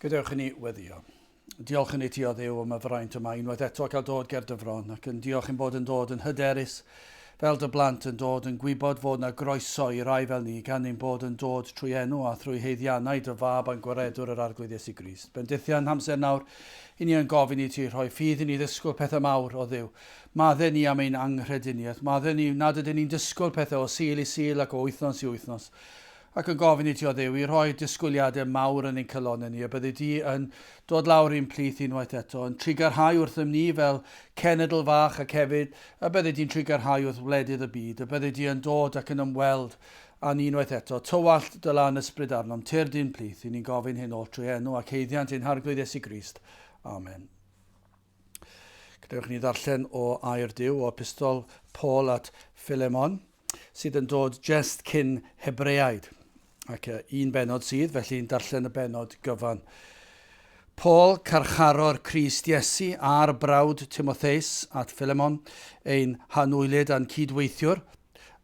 Gadewch i ni weddio. Diolch yn i ti o Dduw am y fraint yma unwaith eto cael dod ger dy fron ac yn diolch yn bod yn dod yn hyderus fel dy blant yn dod yn gwybod fod na groeso i rai fel ni gan ein bod yn dod trwy enw a thrwy haeddiannau dy fab a'n gwaredwr yr Arglwydd Iesu Grist. Bendithian hamser nawr i ni yn gofyn i ti rhoi ffydd i ni ddisgwyl pethau mawr o Dduw. Madde ni am ein anghrediniaeth. Madde ni nad ydyn ni'n disgwyl pethau o Sul i Sul ac o wythnos i wythnos. Ac yn gofyn i ti, O Dduw, i rhoi disgwyliadau mawr yn ein calonnau ni, y byddi di yn dod lawr i'n plith unwaith eto, yn trugarhau wrthym ni fel cenedl fach ac hefyd y byddi di'n trugarhau wrth wledydd y byd, y byddi di yn dod ac yn ymweld â ni unwaith eto. Tywallt dy lân ysbryd arnom, tyrd i'n plith, i ni'n gofyn hyn oll trwy enw ac haeddiant ein Harglwydd Iesu Grist. Amen. Gadewch i ni ddarllen o air Duw, o epistol Paul at Philemon, sydd yn dod jest cyn Hebreaid. Ac un benod sydd, felly'n darllen y benod gyfan. Paul, carcharor Crist Iesu, a'r brawd Timotheus at Philemon, ein hanwylyd a'n cydweithiwr,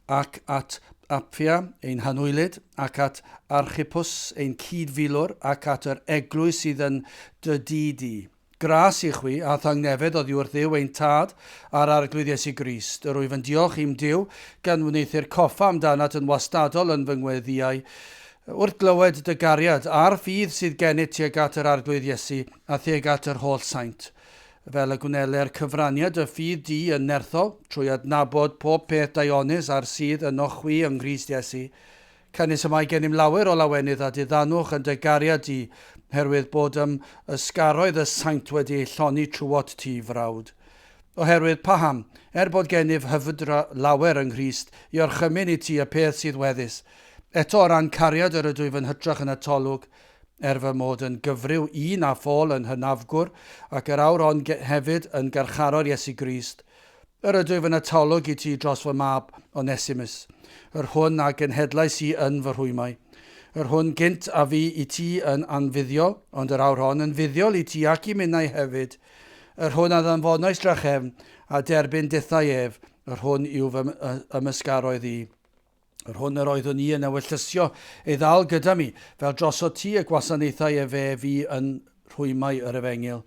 ac at Apphia, ein hanwylyd, ac at Archippus, ein cyd-filwr, ac at yr eglwys sydd yn dy dŷ di. Gras i chwi, a thangnefedd oddiwrth Dduw ein Tad, a'r Arglwydd Iesu Grist. Yr wyf yn diolch i'm Duw, gan wneuthur coffa amdanat yn wastadol yn fy ngweddïau, wrth glywed dy gariad, a'r ffydd sydd gennyt tuag at yr Arglwydd Iesu, a thuag at yr holl saint. Fel y gwneler cyfraniad dy ffydd di yn nerthol, trwy adnabod pob peth daionus a'r sydd ynoch chwi yng Nghrist Iesu, Canys y mae gennym lawer o lawenydd a diddanwch yn dy gariad di, herwydd bod ym ysgaroedd y saint wedi eu llonni trwot ti, frawd. Oherwydd paham, er bod gennyf hyfdra lawer yng Nghrist i orchymyn i ti y peth sydd weddus, eto o ran cariad yr ydwyf yn hytrach yn atolwg, er fy mod yn gyfryw un â Phaul yn hynafgwr, ac yr awr hon hefyd yn garcharor Iesu Grist, Yr ydwyf yn atalwg i ti dros fy mab Onesimus, yr hwn a genhedlais i yn fy rhwymau, yr hwn gynt a fu i ti yn anfuddiol, ond yr awr hon yn fuddiol i ti ac i minnau hefyd, yr hwn a ddanfonais drachefn, a derbyn dithau ef, yr hwn yw fy ymysgaroedd i. Yr hwn yr oeddwn i yn ewyllysio ei ddal gyda mi, fel drosot ti y gwasanaethai efe fi yn rhwymau yr efengyl.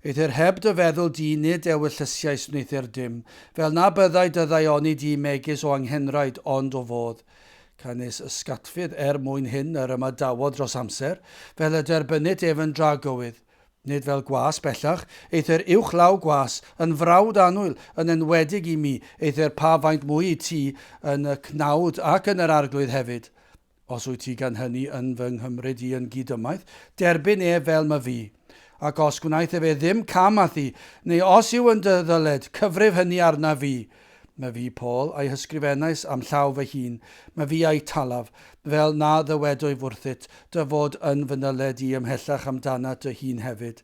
Eithr heb dy feddwl di nid ewyllysiais wneuthur dim, fel na byddai dy ddaioni di megis o anghenraid ond o fodd. Canys ysgatfydd er mwyn hyn yr ymadawodd dros amser, fel y derbynnit ef yn dragywydd. Nid fel gwas bellach, eithr uwch law gwas, yn frawd annwyl, yn enwedig i mi, eithr pa faint mwy i ti yn y cnawd ac yn yr Arglwydd hefyd. Os wyt ti gan hynny yn fy nghymryd i yn gydymaith, derbyn ef fel my fi. Ac os gwnaeth efe ddim cam â thi, neu os yw yn dy ddyled, cyfrif hynny arna fi. My fi, Paul, a'i hysgrifennais â'm llaw fy hun, my fi a'i talaf, fel na ddywedwyf wrthyt dy fod yn fy nyled i ymhellach amdanat dy hun hefyd.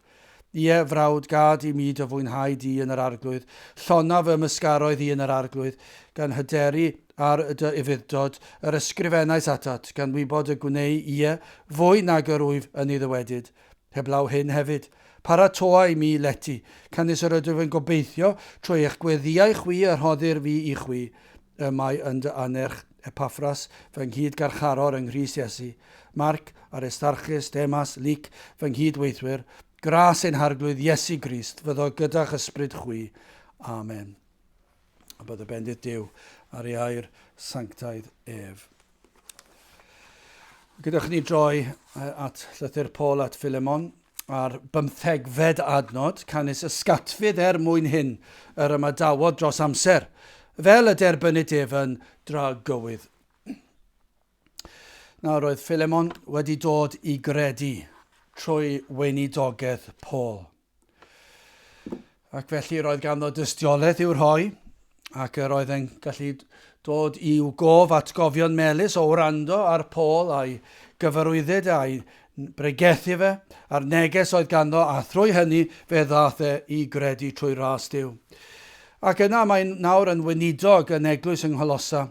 Ie, frawd, gad i mi dy fwynhau di yn yr Arglwydd, llona fy ymysgaroedd i yn yr Arglwydd, gan hyderu ar dy ufudd-dod, yr ysgrifennais atat, gan wybod y gwnei, ie, fwy nag yr wyf yn ei ddywedyd. Heblaw hyn hefyd, paratoa i mi lety, canys yr ydwyf yn gobeithio trwy eich gweddïau chwi y rhoddir fi i chwi, y mae yn dy annerch Epaffras, fy nghyd-garcharor yng Nghrist Iesu, Marc, Aristarchus, Demas, Luc, fy nghyd-weithwyr, gras ein Harglwydd Iesu Grist fyddo gyda'ch ysbryd chwi. Amen. A byddo bendith Duw ar ei air sanctaidd ef. Gadewch i ni droi at llythyr Paul at Philemon a'r bymthegfed adnod, canys ysgatfydd er mwyn hyn yr ymadawodd dros amser, fel y derbynnid ef yn dragywydd. Nawr roedd Philemon wedi dod i gredu trwy weinidogaeth Paul. Ac felly roedd ganddo dystiolaeth i'w rhoi, ac yr oedd e'n gallu dod i'w gof atgofion melys o wrando ar Paul a'i gyfarwyddyd a'i bregethu fe, a'r neges oedd ganddo, a thrwy hynny fe ddaeth e i gredu trwy ras Duw. Ac yna mae'n nawr yn weinidog yn eglwys yng Ngholosa,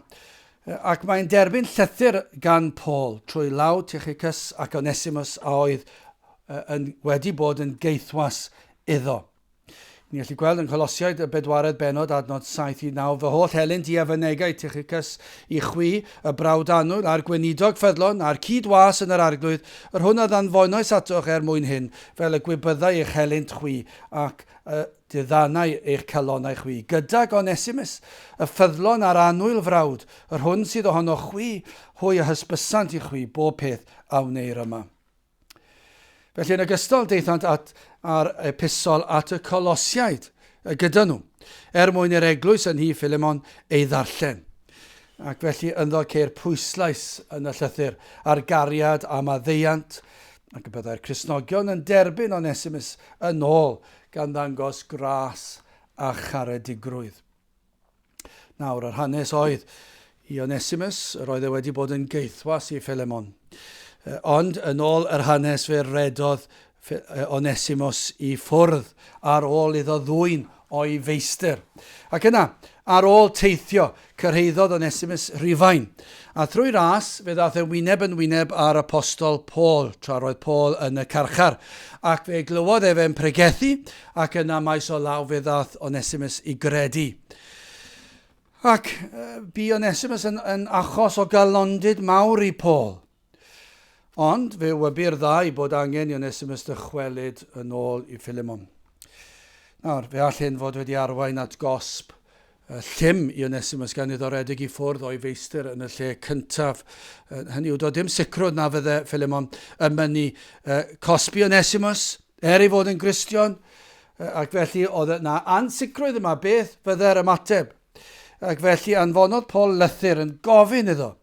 ac mae'n derbyn llythyr gan Paul trwy law Tychicus ac Onesimus a oedd yn, wedi bod yn geithwas iddo. Ni'n gallu gweld yng Ngholosiaid y bedwaredd bennod adnod 7 i 9, Fy holl helynt i a fynegai Tychicus i chwi, y brawd annwyl, a'r gweinidog ffyddlon, a'r cyd-was yn yr Arglwydd, yr hwn a ddanfonais atoch er mwyn hyn, fel y gwybyddai eich helynt chwi, ac y diddanai eich calonnau chwi, gydag Onesimus, y ffyddlon a'r annwyl frawd, yr hwn sydd ohonoch chwi, hwy a hysbysant i chwi bob peth a wneir yma. Felly yn ogystal daethant at a'r episol at y Colosiaid gyda nhw, er mwyn i'r eglwys yn nhŷ Philemon ei ddarllen. Ac felly ynddo ceir pwyslais yn y llythyr ar gariad a maddeuant, ac y byddai'r Cristnogion yn derbyn Onesimus yn ôl gan ddangos gras a charedigrwydd. Nawr, yr hanes oedd i Onesimus, yr oedd e wedi bod yn gaethwas i Philemon. Ond, yn ôl yr hanes, fe redodd Onesimus i ffwrdd ar ôl iddo ddwyn o'i feistr. Ac yna, ar ôl teithio, cyrhaeddodd Onesimus Rufain. A thrwy ras, fe ddaeth e wyneb yn wyneb â'r apostol Paul, tra roedd Paul yn y carchar. Ac fe glywodd efe yn pregethu, Ac yna maes o law fe ddaeth Onesimus i gredu. Ac bu Onesimus yn, yn achos o galondid mawr i Paul. Ond fe wybu'r ddau bod angen i Onesimus ddychwelyd yn ôl i Philemon. Nawr, fe all hyn fod wedi arwain at gosb llym i Onesimus gan iddo redeg i ffwrdd o'i feistr yn y lle cyntaf. Hynny yw, doedd dim sicrwydd na fydde Philemon yn mynnu cosbi Onesimus, er ei fod yn Gristion, ac felly oedd yna ansicrwydd yma beth fydde'r ymateb. Ac felly anfonodd Paul lythyr yn gofyn iddo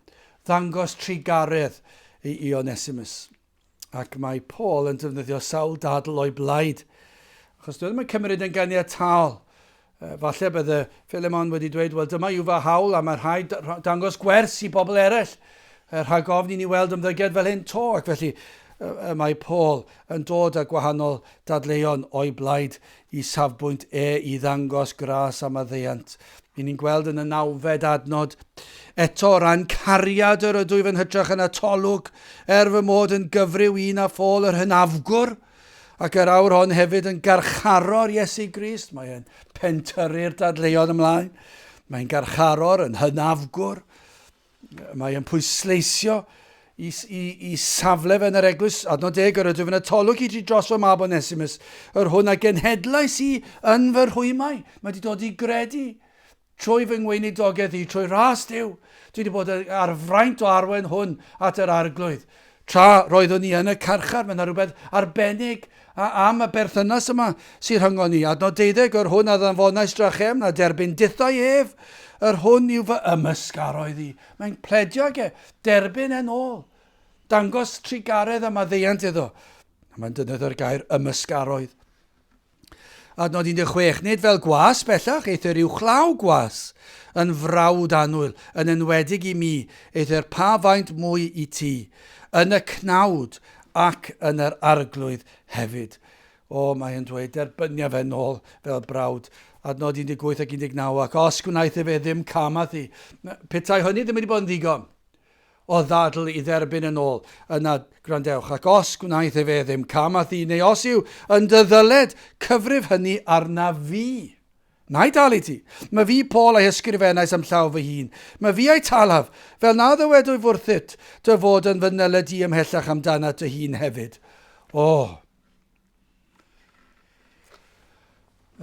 ddangos trugaredd i, i Onesimus. Ac mae Paul yn defnyddio sawl dadl o'i blaid, achos dwi ddim yn cymryd yn ganiataol. Falle bydde Philemon wedi dweud, wel dyma yw fy hawl a mae rhaid dangos gwers i bobl eraill rhag ofn i ni weld ymddygiad fel hyn to. Ac felly mae Paul yn dod â gwahanol dadleuon o'i blaid i safbwynt e i ddangos gras a maddeuant. I ni'n gweld yn y nawfed adnod, Eto, o ran cariad yr ydwyf yn hytrach yn atolwg, er fy mod yn gyfryw un â Phôl yr hynafgwr, ac yr awr hon hefyd yn garcharor Iesu Grist. Mae e'n pentyrru'r dadleuon ymlaen. Mae'n garcharor, yn hynafgwr. Mae e'n pwysleisio i, i, i safle fe yn yr eglwys. Adnod deg, yr ydwyf yn atolwg i ti dros fy mab Onesimus, yr hwn a genhedlais i yn fy rhwymau. Mae wedi dod i gredu trwy fy ngweinidogaeth i, trwy ras Duw. Dwi wedi bod ar fraint o arwain hwn at yr arglwydd. Tra roeddwn i yn y carchar, mae yna rhywbeth arbennig am y berthynas yma sydd rhyngon ni. Adnod deuddeg, yr hwn a ddanfonais drachefn a derbyn dithau ef, yr hwn yw fy ymysgaroedd i. Mae'n pledio ag e, derbyn e'n ôl. Dangos trugaredd a maddeuant iddo. A mae'n defnyddio'r gair ymysgaroedd. Adnod 16, nid fel gwas bellach, eithr uwchlaw gwas, yn frawd annwyl, yn enwedig i mi, eithr pa faint mwy i ti, yn y cnawd ac yn yr arglwydd hefyd. O, mae e'n dweud, derbynia fe nôl fel brawd. Adnod 18 ac 19, ac os gwnaeth efe ddim cam â thi, petai hynny ddim wedi bod yn ddigon, o ddadl i dderbyn yn ôl, yna gwrandewch, ac os gwnaeth efe ddim cam â thi, neu os yw yn dy ddyled, cyfrif hynny arna fi. Na i dal i ti. Mae fi, Paul, a'i hysgrifennais am llaw fy hun. Mae fi a'i talaf, fel na ddywedwyf wrthyt dy fod yn fy nyled di ymhellach amdanat dy hun hefyd. O!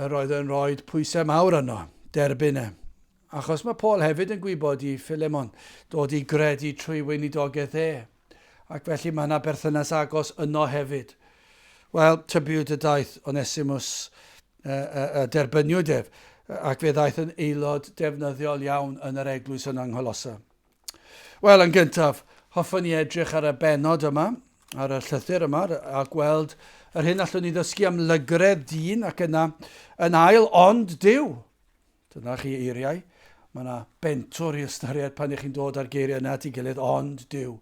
Yr oedd yn rhoi pwysau mawr arno, derbyn e. Achos mae Paul hefyd yn gwybod i Philemon dod i gredu trwy weinidogaeth e, ac felly mae yna berthynas agos yno hefyd. Wel, tybiwyd y daeth Onesimus, y, y, y derbyniwyd ef, ac fe ddaeth yn aelod defnyddiol iawn yn yr eglwys yn Angholosa. Wel, yn gyntaf, hoffwn i edrych ar y bennod yma, ar y llythyr yma, a gweld yr hyn allwn ni ddysgu am lygredd dyn ac yna yn ail ond Duw. Dyna chi eiriau. Mae yna bentwr i ystyried pan ych chi'n dod â'r geiriau yna at ei gilydd, ond Duw.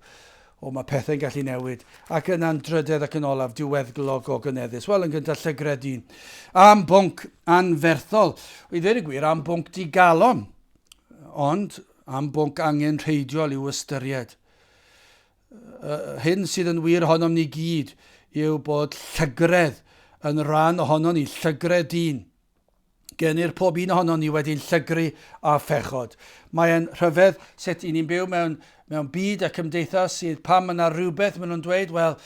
O, mae pethau'n gallu newid. Ac yna'n drydedd ac yn olaf, diweddglo gogoneddus. Wel, yn gyntaf, llygredd dyn. Am bwnc anferthol. I ddweud y gwir, am bwnc digalon. Ond am bwnc angenrheidiol i'w ystyried. Hyn sydd yn wir ohonom ni gyd yw bod llygredd yn rhan ohonon ni, llygredd dyn. Genir pob un ohonon ni wedi'n llygru â phechod. Mae'n rhyfedd sut i ni'n byw mewn, mewn byd a cymdeithas sydd pan mae yna rhywbeth maen nhw'n dweud, wel,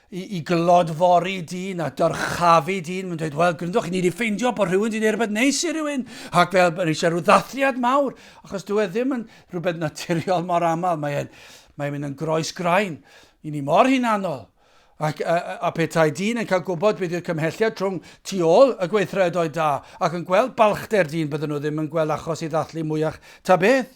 i, i glodfori dyn a dyrchafu dyn, maen nhw'n dweud, wel, gryndwch, ni wedi ffeindio bod rhywun wedi gwneud rhywbeth neis i rhywun, ac fel, mae'n eisiau rhyw ddathliad mawr, achos dyw e ddim yn rhywbeth naturiol mor aml, mae'n mae mynd yn groes graen. I ni mor hunanol. Ac, a, a petai dyn yn cael gwybod beth yw'r cymhelliad rhwng tu ôl y gweithredoedd da ac yn gweld balchder dyn, bydden nhw ddim yn gweld achos i ddathlu mwyach ta beth.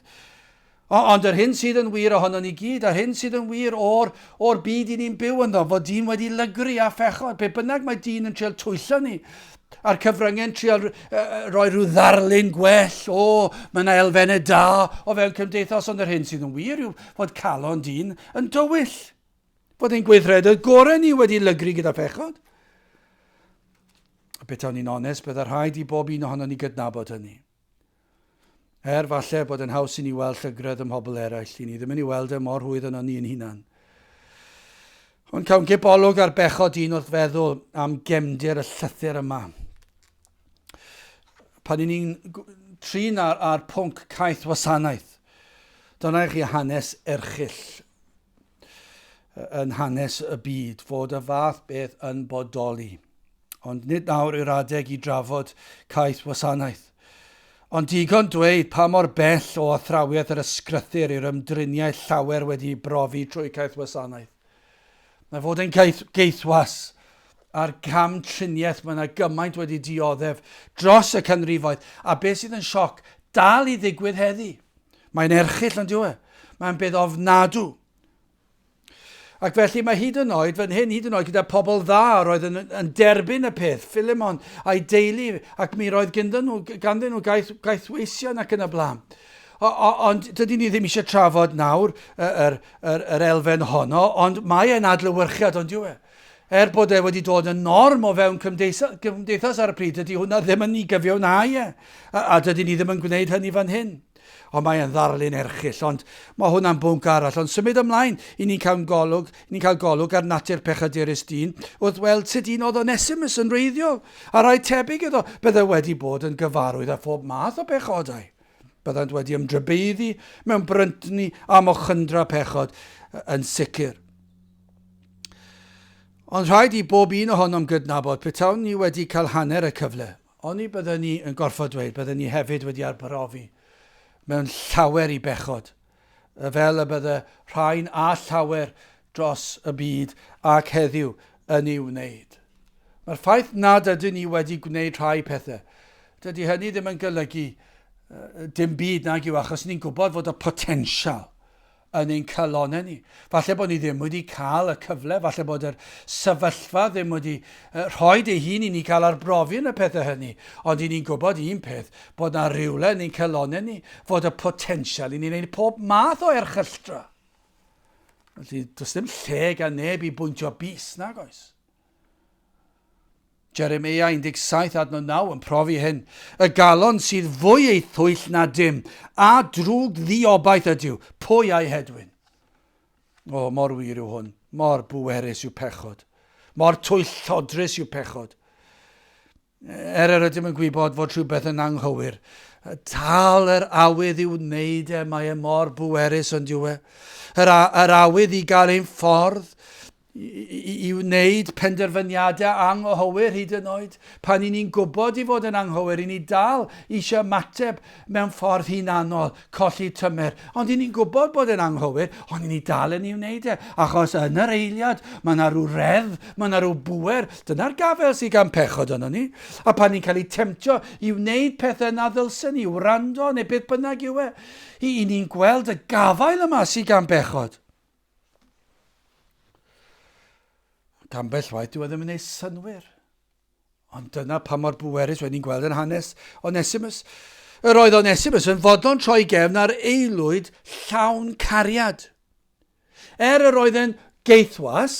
O, ond yr hyn sydd yn wir ohono ni gyd, a'r hyn sydd yn wir o'r, or byd i ni'n byw ynddo, fod dyn wedi lygru a phechod, be bynnag mae dyn yn trial twyllo ni, a'r cyfryngau'n trial rhoi rhyw ddarlun gwell, o, mae yna elfennau da o fewn cymdeithas, ond yr hyn sydd yn wir yw fod calon dyn yn dywyll. Fod ein gweithredoedd gorau ni wedi lygru gyda phechod. A petawn ni'n onest, bydda rhaid i bob un ohono ni gydnabod hynny. Er falle bod yn haws i ni weld llygredd ym mhobl eraill, i ni ddim yn ei weld e mor rhwydd yno ni'n hunan. Ond cawn gip olwg ar bechod un wrth feddwl am gefndir y llythyr yma. Pan i ni'n trin ar, ar pwnc caeth wasanaeth, dyna i chi hanes erchyll yn hanes y byd fod y fath beth yn bodoli. Ond nid nawr yw'r adeg i drafod caeth wasanaeth. Ond digon dweud pa mor bell o athrawiaeth yr ysgrythur yw'r ymdriniaeth llawer wedi brofi trwy caeth wasanaeth. Mae fod yn gaeth, gaethwas a'r cam triniaeth mae yna gymaint wedi dioddef dros y canrifoedd a beth sydd yn sioc dal i ddigwydd heddi. Mae'n erchyll ond yw e? Mae'n beth ofnadw. Ac felly mae hyd yn oed, fan hyn, hyd yn oed gyda pobl dda roedd yn, yn derbyn y peth, Philemon a'i deulu, ac mi roedd ganddyn nhw, ganddyn nhw gaeth, gaethweision ac yn y blaen. O, o, ond dydy ni ddim eisiau trafod nawr yr, yr, yr, yr elfen honno, ond mae e'n adlewyrchiad, ond yw e? Er bod e wedi dod yn norm o fewn cymdeithas, cymdeithas ar y pryd, dydy hwnna ddim yn ei gyfiawnhau e. A, a dydy ni ddim yn gwneud hynny fan hyn. Ond mae e'n ddarlun erchyll, ond mae hwnna'n bwnc arall. Ond symud ymlaen, i ni'n cael golwg, i ni'n cael golwg ar natur pechadurus dyn, wrth weld sut un oedd Onesimus yn wreiddiol, a rhai tebyg iddo, bydde wedi bod yn gyfarwydd â phob math o bechodau. Byddant wedi ymdrybeiddi mewn bryntni a mochyndrau pechod yn sicr. Ond rhaid i bob un ohonom gydnabod petawn ni wedi cael hanner y cyfle, oni bydden ni yn gorfod dweud bydden ni hefyd wedi arbrofi mewn llawer i bechod, fel y bydde rhain a llawer dros y byd ac heddiw yn ei wneud. Mae'r ffaith nad ydyn ni wedi gwneud rhai pethau, dydy hynny ddim yn golygu dim byd nag yw, achos ni'n gwybod fod y potensial yn ein calonnau ni. Falle bod ni ddim wedi cael y cyfle, falle bod yr sefyllfa ddim wedi rhoi ei hun i ni cael arbrofi yn y pethau hynny, ond i ni'n gwybod un peth, bod na rywle yn ein calonnau ni, fod y potensial i ni wneud pob math o erchylltra. Felly, does dim lle gan neb i bwyntio bys, nag oes? Jeremeia 17 adnod 9 yn profi hyn. Y galon sydd fwy ei thwyll na dim, a drwg ddiobaith ydyw, pwy a'i hedwyn? O, mor wir yw hwn, mor bwerus yw pechod, mor twyllodrus yw pechod. Er yr ydym yn gwybod fod rhywbeth yn anghywir, dal yr awydd i'w wneud e, mae e mor bwerus ond yw e. Yr, yr awydd i gael ein ffordd, i, i, i wneud penderfyniadau anghywir hyd yn oed. Pan i ni'n gwybod i fod yn anghywir, i ni dal eisiau ymateb mewn ffordd hunanol, colli tymer. Ond i ni'n gwybod bod yn anghywir, ond i ni dal yn ei wneud e. Achos yn yr eiliad, mae yna rhyw reddf, mae yna rhyw bŵer. Dyna'r gafel sydd gan pechod yno ni. A pan ni'n cael ei temtio i wneud pethau na ddylsen ni, wrando neu beth bynnag yw e, i, i ni'n gweld y gafael yma sydd gan bechod. Ac ambell waith dyw e ddim yn ei synwyr. Ond dyna pa mor bwerus wedi ni'n gweld yn hanes Onesimus. Yr oedd Onesimus yn fodlon troi gefn ar aelwyd llawn cariad. Er yr oedd e'n geithwas,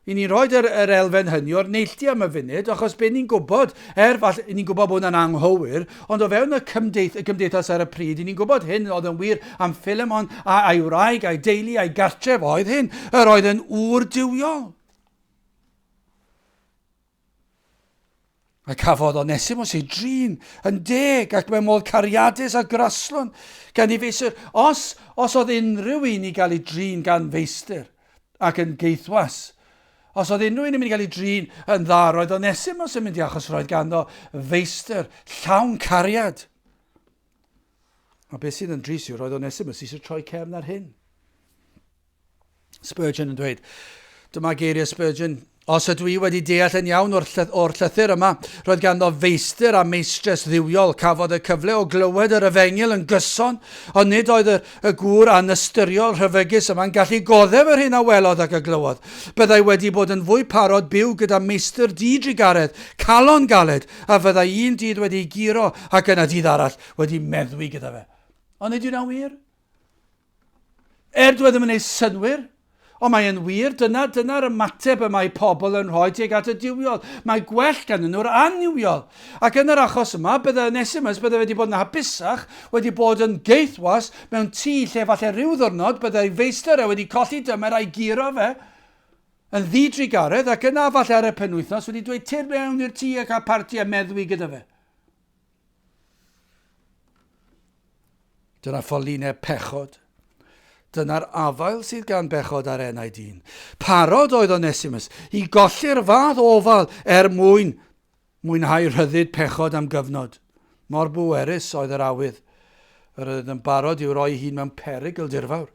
i ni'n rhoi yr, yr elfen hynny o'r neilltu am y funud, achos be ni'n gwybod, er falle, ni'n gwybod bod hwnna'n anghywir, ond o fewn y, cymdeith, y gymdeithas ar y pryd, i ni'n gwybod hyn oedd yn wir am Philemon a, a'i wraig, a'i deulu, a'i gartref oedd hyn, yr oedd yn ŵr duwiol. A cafodd Onesimus ei drin yn deg ac mewn modd cariadus a graslon gan ei feistr. Os, os oedd unrhyw un i gael ei drin gan feistr ac yn geithwas, os oedd unrhyw un yn mynd i gael ei drin yn dda, roedd Onesimus yn mynd i achos roedd ganddo feistr llawn cariad. A beth sydd yn drist yw roedd Onesimus eisiau troi cefn ar hyn. Spurgeon yn dweud, dyma geiriau Spurgeon, os ydw i wedi deall yn iawn o'r, llyth or llythyr yma, roedd ganddo feistr a meistres dduwiol, cafodd y cyfle o glywed yr efengyl yn gyson, ond nid oedd y, y gŵr anystyriol rhyfygus yma'n gallu goddef yr hyn a welodd ac a glywodd. Byddai wedi bod yn fwy parod byw gyda meistr di-drugaredd, calon galed, a fyddai un dydd wedi ei guro ac yna dydd arall wedi meddwi gyda fe. Ond nid yw'n wir? Er dwi e ddim yn ei synnwyr, ond mae e'n wir, dyna, dyna'r ymateb y mae pobl yn rhoi tuag at y duwiol. Mae gwell ganddyn nhw'r annuwiol. Ac yn yr achos yma, bydde Onesimus, bydde wedi bod yn hapusach, wedi bod yn geithwas mewn tŷ lle falle rhyw ddwrnod byddai feistr e wedi colli dymer a'i guro fe yn ddidrugaredd ac yna falle ar y penwythnos wedi dweud tyrd mewn i'r tŷ a cael parti a meddwi gyda fe. Dyna ffolineb pechod. Dyna'r afael sydd gan bechod ar enau dyn. Parod oedd Onesimus i golli'r fath ofal er mwyn mwynhau rhyddid pechod am gyfnod. Mor bwerus oedd yr awydd. Yr oedd yn barod i'w roi hun mewn perygl dirfawr,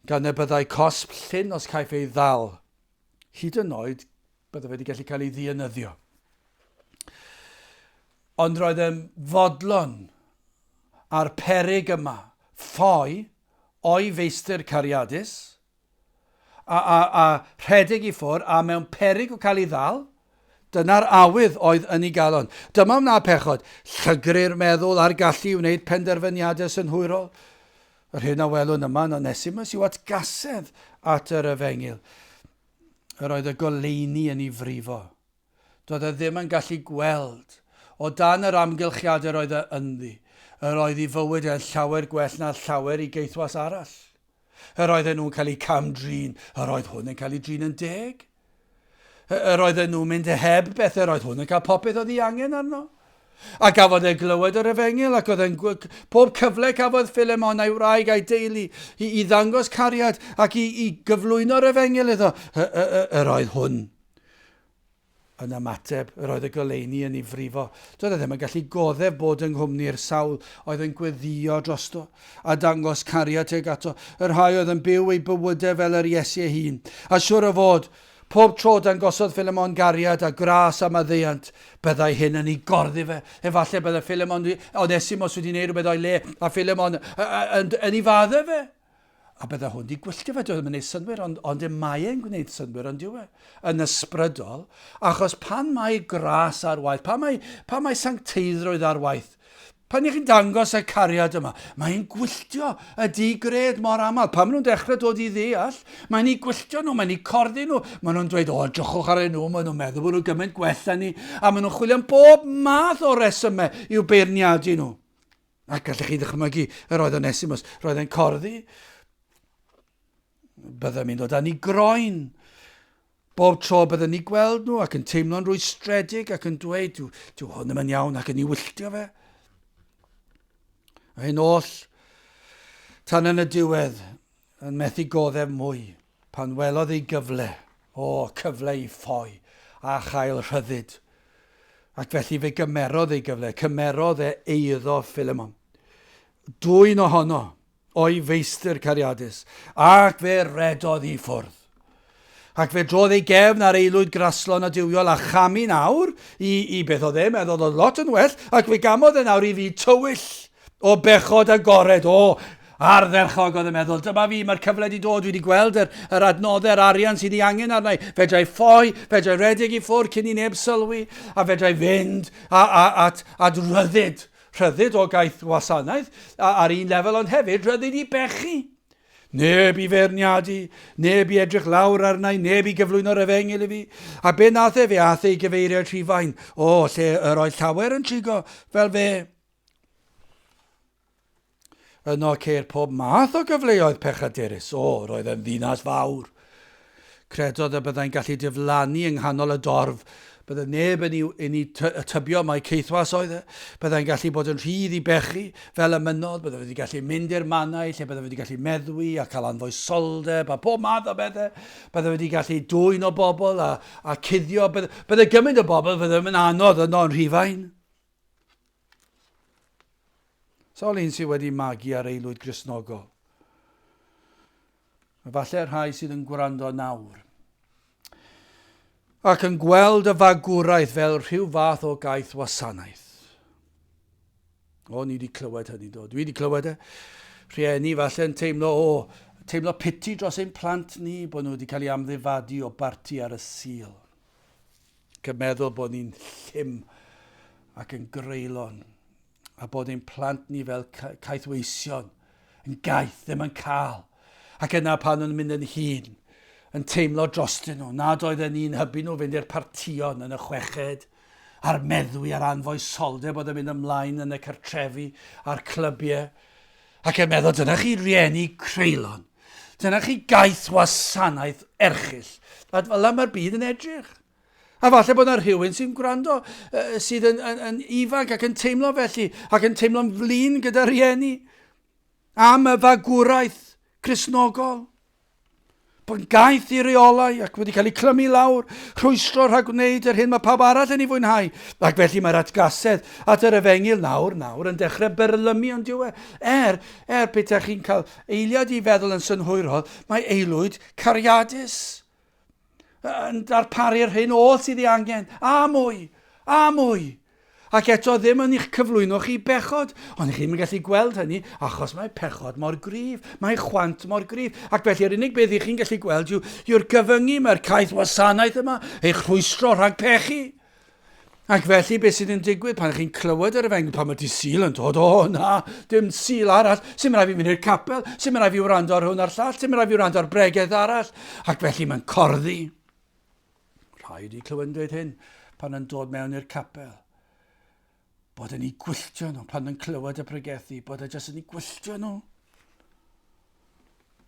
gan y byddai cosb llyn os caiff ei ddal. Hyd yn oed bydde fe wedi gallu cael ei ddienyddio. Ond roedd e'n fodlon a'r peryg yma, ffoi o'i feistr cariadus, a, a, a rhedeg i ffwr a mewn peryg o cael ei ddal, dyna'r awydd oedd yn ei galon. Dyma wna pechod, llygru'r meddwl a'r gallu i wneud penderfyniadau synhwyrol. Yr hyn a welwn yma yn Onesimus yw atgasedd at yr efengyl. Yr oedd y goleuni yn ei frifo. Doedd e ddim yn gallu gweld. O dan yr amgylchiadau roedd e ynddi, yr oedd ei fywyd e'n llawer gwell na llawer i geithwas arall. Yr oedden nhw'n cael eu cam-drin, yr oedd hwn yn cael ei drin yn deg. Yr oedden nhw'n mynd heb beth, yr oedd hwn yn cael popeth oedd ei angen arno. A gafodd e glywed yr efengyl ac oedd e'n pob cyfle cafodd Philemon a'i wraig a'i deulu i, i ddangos cariad ac i, i gyflwyno'r efengyl iddo. Yr oedd hwn Yn ymateb, yr oedd y goleuni yn ei frifo. Doedd e ddim yn gallu goddef bod yng nghwmni'r sawl oedd yn gweddïo drosto a dangos cariad tuag ato, y rhai oedd yn byw eu bywydau fel yr Iesu ei hun. A siwr o fod, pob tro dangosodd Philemon gariad a gras a maddeuant, byddai hyn yn ei gorddi fe. Efallai byddai Philemon, Onesimos wedi gwneud rhywbeth o'i le, a Philemon yn, yn ei faddau fe. A bydde hwn di gwylltio fe, dyw e ddim yn gwneud synnwyr, ond, ond y mae e'n gwneud synnwyr, ond dyw e, yn ysbrydol, achos pan mae gras ar waith, pan mae, pan mae sancteiddrwydd ar waith, pan ych chi'n dangos y cariad yma, mae'n gwylltio y di-gred mor aml. Pan maen nhw'n dechrau dod i ddeall, mae'n eu gwylltio nhw, mae'n eu corddi nhw. Maen nhw'n dweud, o, drychwch ar nhw, maen nhw'n meddwl bod nhw'n gymaint gwell na ni, a maen nhw'n chwilio am bob math o resymau i'w beirniadu nhw. A gallech chi ddychmygu, yr oedd Onesimus, roedd e'n corddi. Byddai'n mynd o dan i groen. Bob tro byddwn ni gweld nhw ac yn teimlo'n rwystredig ac yn dweud, dyw, dyw hwn ddim yn iawn ac yn ei wylltio fe. A hyn oll, tan yn y diwedd, yn methu goddef mwy, pan welodd ei gyfle, o, cyfle i ffoi a chael rhyddid. Ac felly fe gymerodd ei gyfle, cymerodd e eiddo Philemon. Dwyn ohono, o'i feistr cariadus, ac fe redodd i ffwrdd. Ac fe drodd ei gefn ar aelwyd graslon a duwiol a chamu'n awr i, i beth oedd e'n meddwl oedd lot yn well, ac fe gamodd e'n awr i fyd tywyll o bechod agored, o ardderchog oedd yn meddwl, dyma fi, mae'r cyfle wedi dod, dwi wedi gweld yr, yr adnoddau, yr arian sydd ei angen arna i. Fedra i ffoi, fedra i redeg i ffwrdd cyn i neb sylwi, a fedra i fynd a, a, at, at ryddid. Rhyddid o gaeth wasanaeth ar un lefel, ond hefyd rhyddid i bechu. Neb i feirniadu, neb i edrych lawr arna i, neb i gyflwyno'r efengyl i fi. A be nath e? Fe ath e i gyfeiriad Rhufain. O, lle yr oedd llawer yn trigo fel fe. Yno ceir pob math o gyfleoedd pechadurus. O, roedd yn ddinas fawr. Credodd y byddai'n gallu diflannu yng nghanol y dorf. Bydde neb yn ei, yn ei tybio mai caethwas oedd e. Byddai'n gallu bod yn rhydd i bechu fel y mynnodd. Bydde wedi gallu mynd i'r mannau lle bydde wedi gallu meddwi a cael anfoesoldeb a pob math o bethau. Bydde wedi gallu dwyn o bobl a, a cuddio. Bydde, bydde gymaint o bobl fydde yn anodd yno yn Rhufain. Sawl un sydd wedi magu ar aelwyd Gristnogol? Efallai'r rhai sydd yn gwrando nawr ac yn gweld y fagwraeth fel rhyw fath o gaeth wasanaeth. O, ni wedi clywed hynny, do. Dwi wedi clywed e. Rhieni falle yn teimlo, o, teimlo piti dros ein plant ni, bod nhw wedi cael ei amddifadu o barti ar y Sul. Ac yn meddwl bod ni'n llym ac yn greulon a bod ein plant ni fel caethweision, yn gaeth, ddim yn cael. Ac yna pan nhw'n mynd yn hŷn, yn teimlo drostyn nhw, nad oedden ni'n hybu nhw fynd i'r partïon yn y chweched, a'r meddwi a'r anfoesoldeb oedd yn mynd ymlaen yn y cartrefi a'r clybiau. Ac yn meddwl, dyna chi rieni creulon. Dyna chi gaeth wasanaeth erchyll. A fel yna mae'r byd yn edrych. A falle bod yna rhywun sy'n gwrando uh, sydd yn, yn, yn ifanc ac yn teimlo felly, ac yn teimlo'n flin gyda rhieni am y fagwraeth Cristnogol. Bod yn gaeth i reolau ac wedi cael eu clymu lawr, rhwystro rhag gwneud yr hyn mae pawb arall yn ei fwynhau. Ac felly mae'r atgasedd at yr efengyl nawr, nawr yn dechrau byrlymu ond dyw e. Er, er petaech chi'n cael eiliad i feddwl yn synhwyrol, mae aelwyd cariadus yn darparu'r hyn oll sydd ei angen, a mwy, a mwy. Ac eto ddim yn eich cyflwyno chi bechod, ond chi ddim yn gallu gweld hynny achos mae pechod mor gryf, mae chwant mor gryf. Ac felly yr unig beth i chi'n gallu gweld yw, yw'r gyfyngu, mae'r caeth wasanaeth yma, eich rhwystro rhag pechu. Ac felly beth sydd yn digwydd pan chi'n clywed yr efengyl, pan mae di Sul yn dod, o na, dim Sul arall, sy'n rhaid fi fynd i'r capel, sy'n rhaid fi wrando ar hwn a'r llall, sy'n rhaid fi wrando ar bregeth arall. Ac felly mae'n corddi. Rhaid i clywed yn dweud hyn pan yn dod mewn i'r capel. Bod yn ei gwylltio nhw pan yn clywed y pregethu, bod e jyst yn ei gwylltio nhw.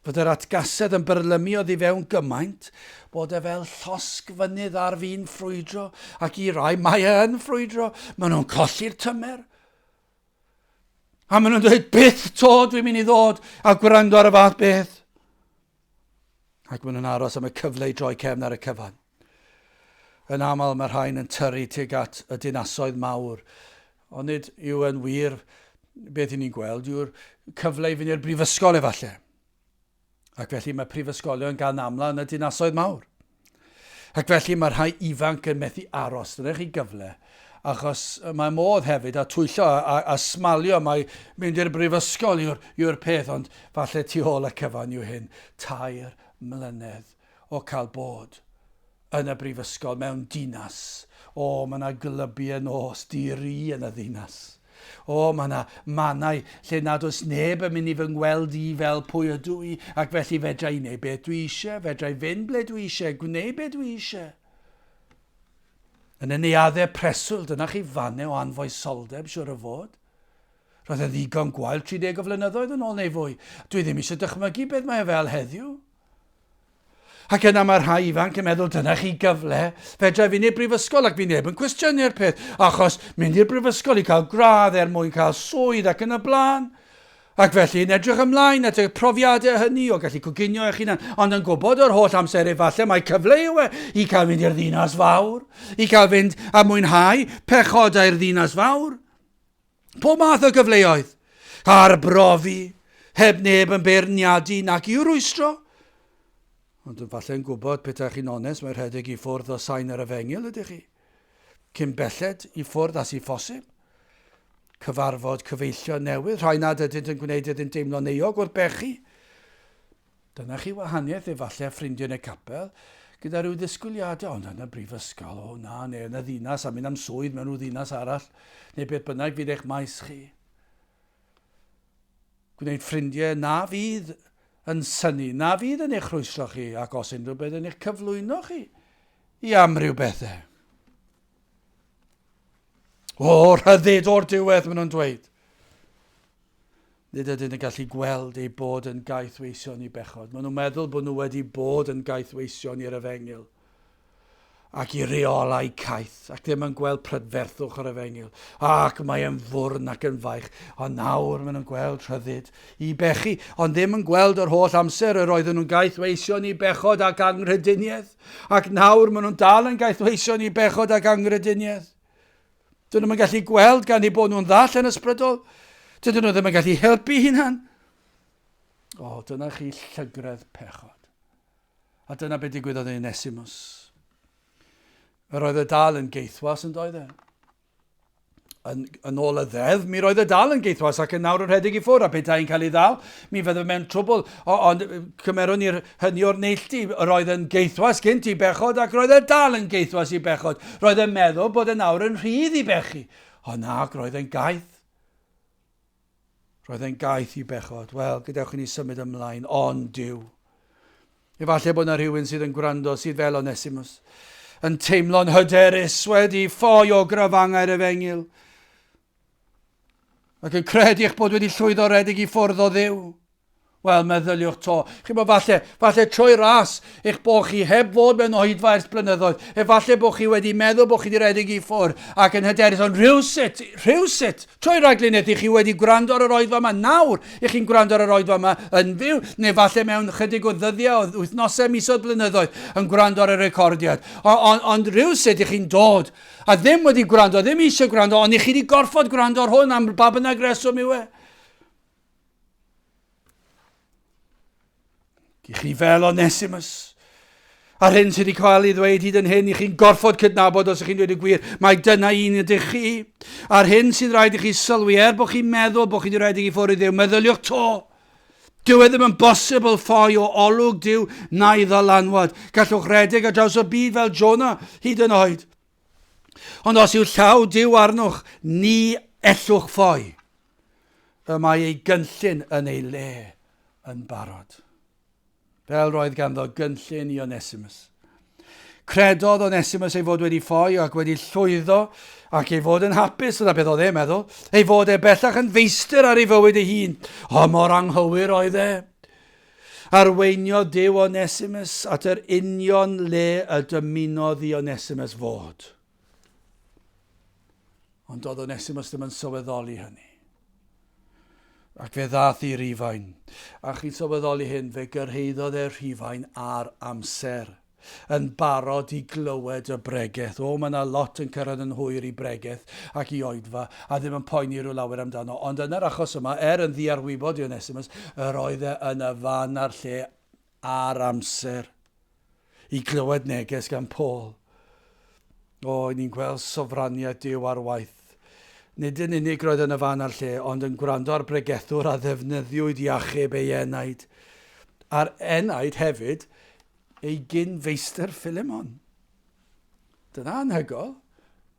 Fod yr atgasedd yn byrlymu oddi fewn gymaint bod e fel llosg fynydd ar fin ffrwydro, ac i rai mae e yn ffrwydro, maen nhw'n colli'r tymer. A maen nhw'n dweud, byth to dwi'n mynd i ddod a gwrando ar y fath beth. Ac maen nhw'n aros am y cyfle i droi cefn ar y cyfan. Yn aml mae rhain yn tyrru tuag at y dinasoedd mawr, ond nid yw yn wir beth i ni'n gweld yw'r cyfle i fynd i'r brifysgol efallai. Ac felly mae prifysgolion gan amla yn y dinasoedd mawr. Ac felly mae rhai ifanc yn methu aros, dyna chi gyfle, achos mae modd hefyd a twyllo a, a, a smalio mae mynd i'r brifysgol yw'r yw peth, ond falle tu ôl y cyfan yw hyn, 3 mlynedd o cael bod yn y brifysgol mewn dinas. O, mae yna glybiau nos di-ri yn y ddinas. O, mae yna mannau lle nad oes neb yn mynd i fy ngweld i fel pwy ydw i, ac felly fedra i wneud beth dwi eisiau, fedra i fynd ble dwi eisiau, gwneud beth dwi eisiau. Yn y neuaddau preswyl, dyna chi fannau o anfoesoldeb, siwr o fod. Roedd yn ddigon gwael 30 o flynyddoedd yn ôl neu fwy. Dwi ddim eisiau dychmygu beth mae e fel heddiw. Ac yna mae rhai ifanc yn meddwl, dyna chi gyfle, fedra i fynd i'r brifysgol ac fi neb yn cwestiynu'r peth, achos mynd i'r brifysgol i cael gradd er mwyn cael swydd ac yn y blaen. Ac felly yn edrych ymlaen at y profiadau hynny o gallu coginio eich hunan, ond yn gwybod yr holl amser efallai mai cyfle yw e i cael fynd i'r ddinas fawr, i cael fynd a mwynhau pechodau'r ddinas fawr. Pob math o gyfleoedd. Arbrofi, heb neb yn beirniadu nac i'w rwystro. Ond yn falle yn gwybod, petaech chi'n onest, mae rhedeg i ffwrdd o sain yr efengyl ydych chi. Cyn belled i ffwrdd as i phosib. Cyfarfod cyfeillion newydd, rhai nad ydynt yn gwneud iddynt deimlo'n euog wrth bechu. Dyna chi wahaniaeth efallai ffrindiau yn y capel, gyda rhyw ddisgwyliadau, ond yn y brifysgol, o na, neu yn y ddinas, a mynd am swydd mewn rhyw ddinas arall, neu beth bynnag fydd eich maes chi. Gwneud ffrindiau na fydd yn synnu, na fydd yn eich rhwystro chi, ac os unrhyw beth yn eich cyflwyno chi i amryw bethau. O, rhyddid o'r diwedd, maen nhw'n dweud. Nid ydyn yn gallu gweld eu bod yn gaethweision i bechod. Maen nhw'n meddwl bod nhw wedi bod yn gaethweision i'r efengyl. Ac i reolau caeth, ac ddim yn gweld prydferthwch yr efengyl, ac mae yn fwrn ac yn faich, ond nawr maen nhw'n gweld rhyddid i bechu, ond ddim yn gweld yr holl amser yr oedden nhw'n gaethweision i bechod ac anghrediniaeth, ac nawr maen nhw'n dal yn gaethweision i bechod ac anghrediniaeth. Dyn nhw'n gallu gweld gan eu bod nhw'n ddall yn ysbrydol. Dydyn nhw ddim yn gallu helpu hunan. O, dyna chi llygredd pechod. A dyna beth digwyddodd i Onesimus. Yr oedd y dal yn geithwas yn doedd e? Yn, yn ôl y ddeddf, mi roedd y dal yn geithwas ac yn nawr yn rhedeg i ffwrdd, a petai'n cael ei ddal, mi fydde mewn trwbl. O, ond cymerwn ni'r hynny o'r neilltu, yr oedd yn geithwas gynt i bechod ac roedd y dal yn geithwas i bechod. Roedd yn meddwl bod y nawr yn rhydd i bechu. Ond na, roedd yn gaeth. Roedd e'n gaeth i bechod. Wel, gadewch i ni symud ymlaen, ond Duw. Efallai bod yna rhywun sydd yn gwrando sydd fel Onesimus, yn teimlo'n hyderus wedi ffoi o grafangau'r efengyl, ac yn credu eich bod wedi llwyddo redeg i ffwrdd o Dduw. Wel, meddyliwch to. Chi'n bod, falle, falle trwy ras eich bod chi heb fod mewn oedfa ers blynyddoedd. Efallai bod chi wedi meddwl bod chi wedi rhedeg i ffwrdd ac yn hyderus, ond rhywsut, rhywsut, trwy ragluniaeth i chi wedi gwrando ar yr oedfa yma nawr, i chi'n gwrando ar yr oedfa yma yn fyw, neu falle mewn chydig o ddyddiau, o wythnosau, misoedd, blynyddoedd, yn gwrando ar y recordiad. Ond on, on rhywsut i chi'n dod a ddim wedi gwrando, ddim eisiau gwrando, ond i chi wedi gorfod gwrando ar hwn am ba bynnag reswm yw e. I chi fel Onesimus, a'r hyn sydd wedi cael ei ddweud hyd yn hyn, i chi'n gorfod cydnabod os ydych chi'n dweud y gwir, mae dyna un ydych chi. A'r hyn sydd rhaid i chi sylwi, er bod chi'n meddwl bod chi wedi rhedeg i ffwrdd i Dduw, meddyliwch to. Dyw e ddim yn bosibl ffoi o olwg Duw na'i ddylanwad. Gallwch redeg ar draws y byd fel Jonah hyd yn oed. Ond os yw llaw Duw arnoch, ni ellwch ffoi. Y mae ei gynllun yn ei le yn barod. Fel roedd ganddo gynllun i Onesimus. Credodd Onesimus ei fod wedi ffoi ac wedi llwyddo ac ei fod yn hapus, dyna beth oedd e'n meddwl, ei fod e bellach yn feistr ar ei fywyd ei hun. O, mor anghywir oedd e. Arweiniodd Duw Onesimus at yr union le y dymunodd i Onesimus fod. Ond doedd Onesimus ddim yn sylweddoli hynny. Ac fe ddath i Rufain. A chi'n sylweddoli hyn, fe gyrhaeddodd e Rhufain ar amser, yn barod i glywed y bregeth. O, mae yna lot yn cyrraedd yn hwyr i bregeth ac i oedfa, a ddim yn poeni rhyw lawer amdano. Ond yn yr achos yma, er yn ddiarwybod i Onesimus, yr oedd e yn y fan a'r lle ar amser i glywed neges gan Paul. O, ni'n gweld sofraniaeth Duw ar waith. Nid yn unig roedd yn y fan a'r lle, ond yn gwrando ar bregethwr a ddefnyddiwyd i achub ei enaid. A'r enaid hefyd ei gyn feistr Philemon. Dyna anhygoel.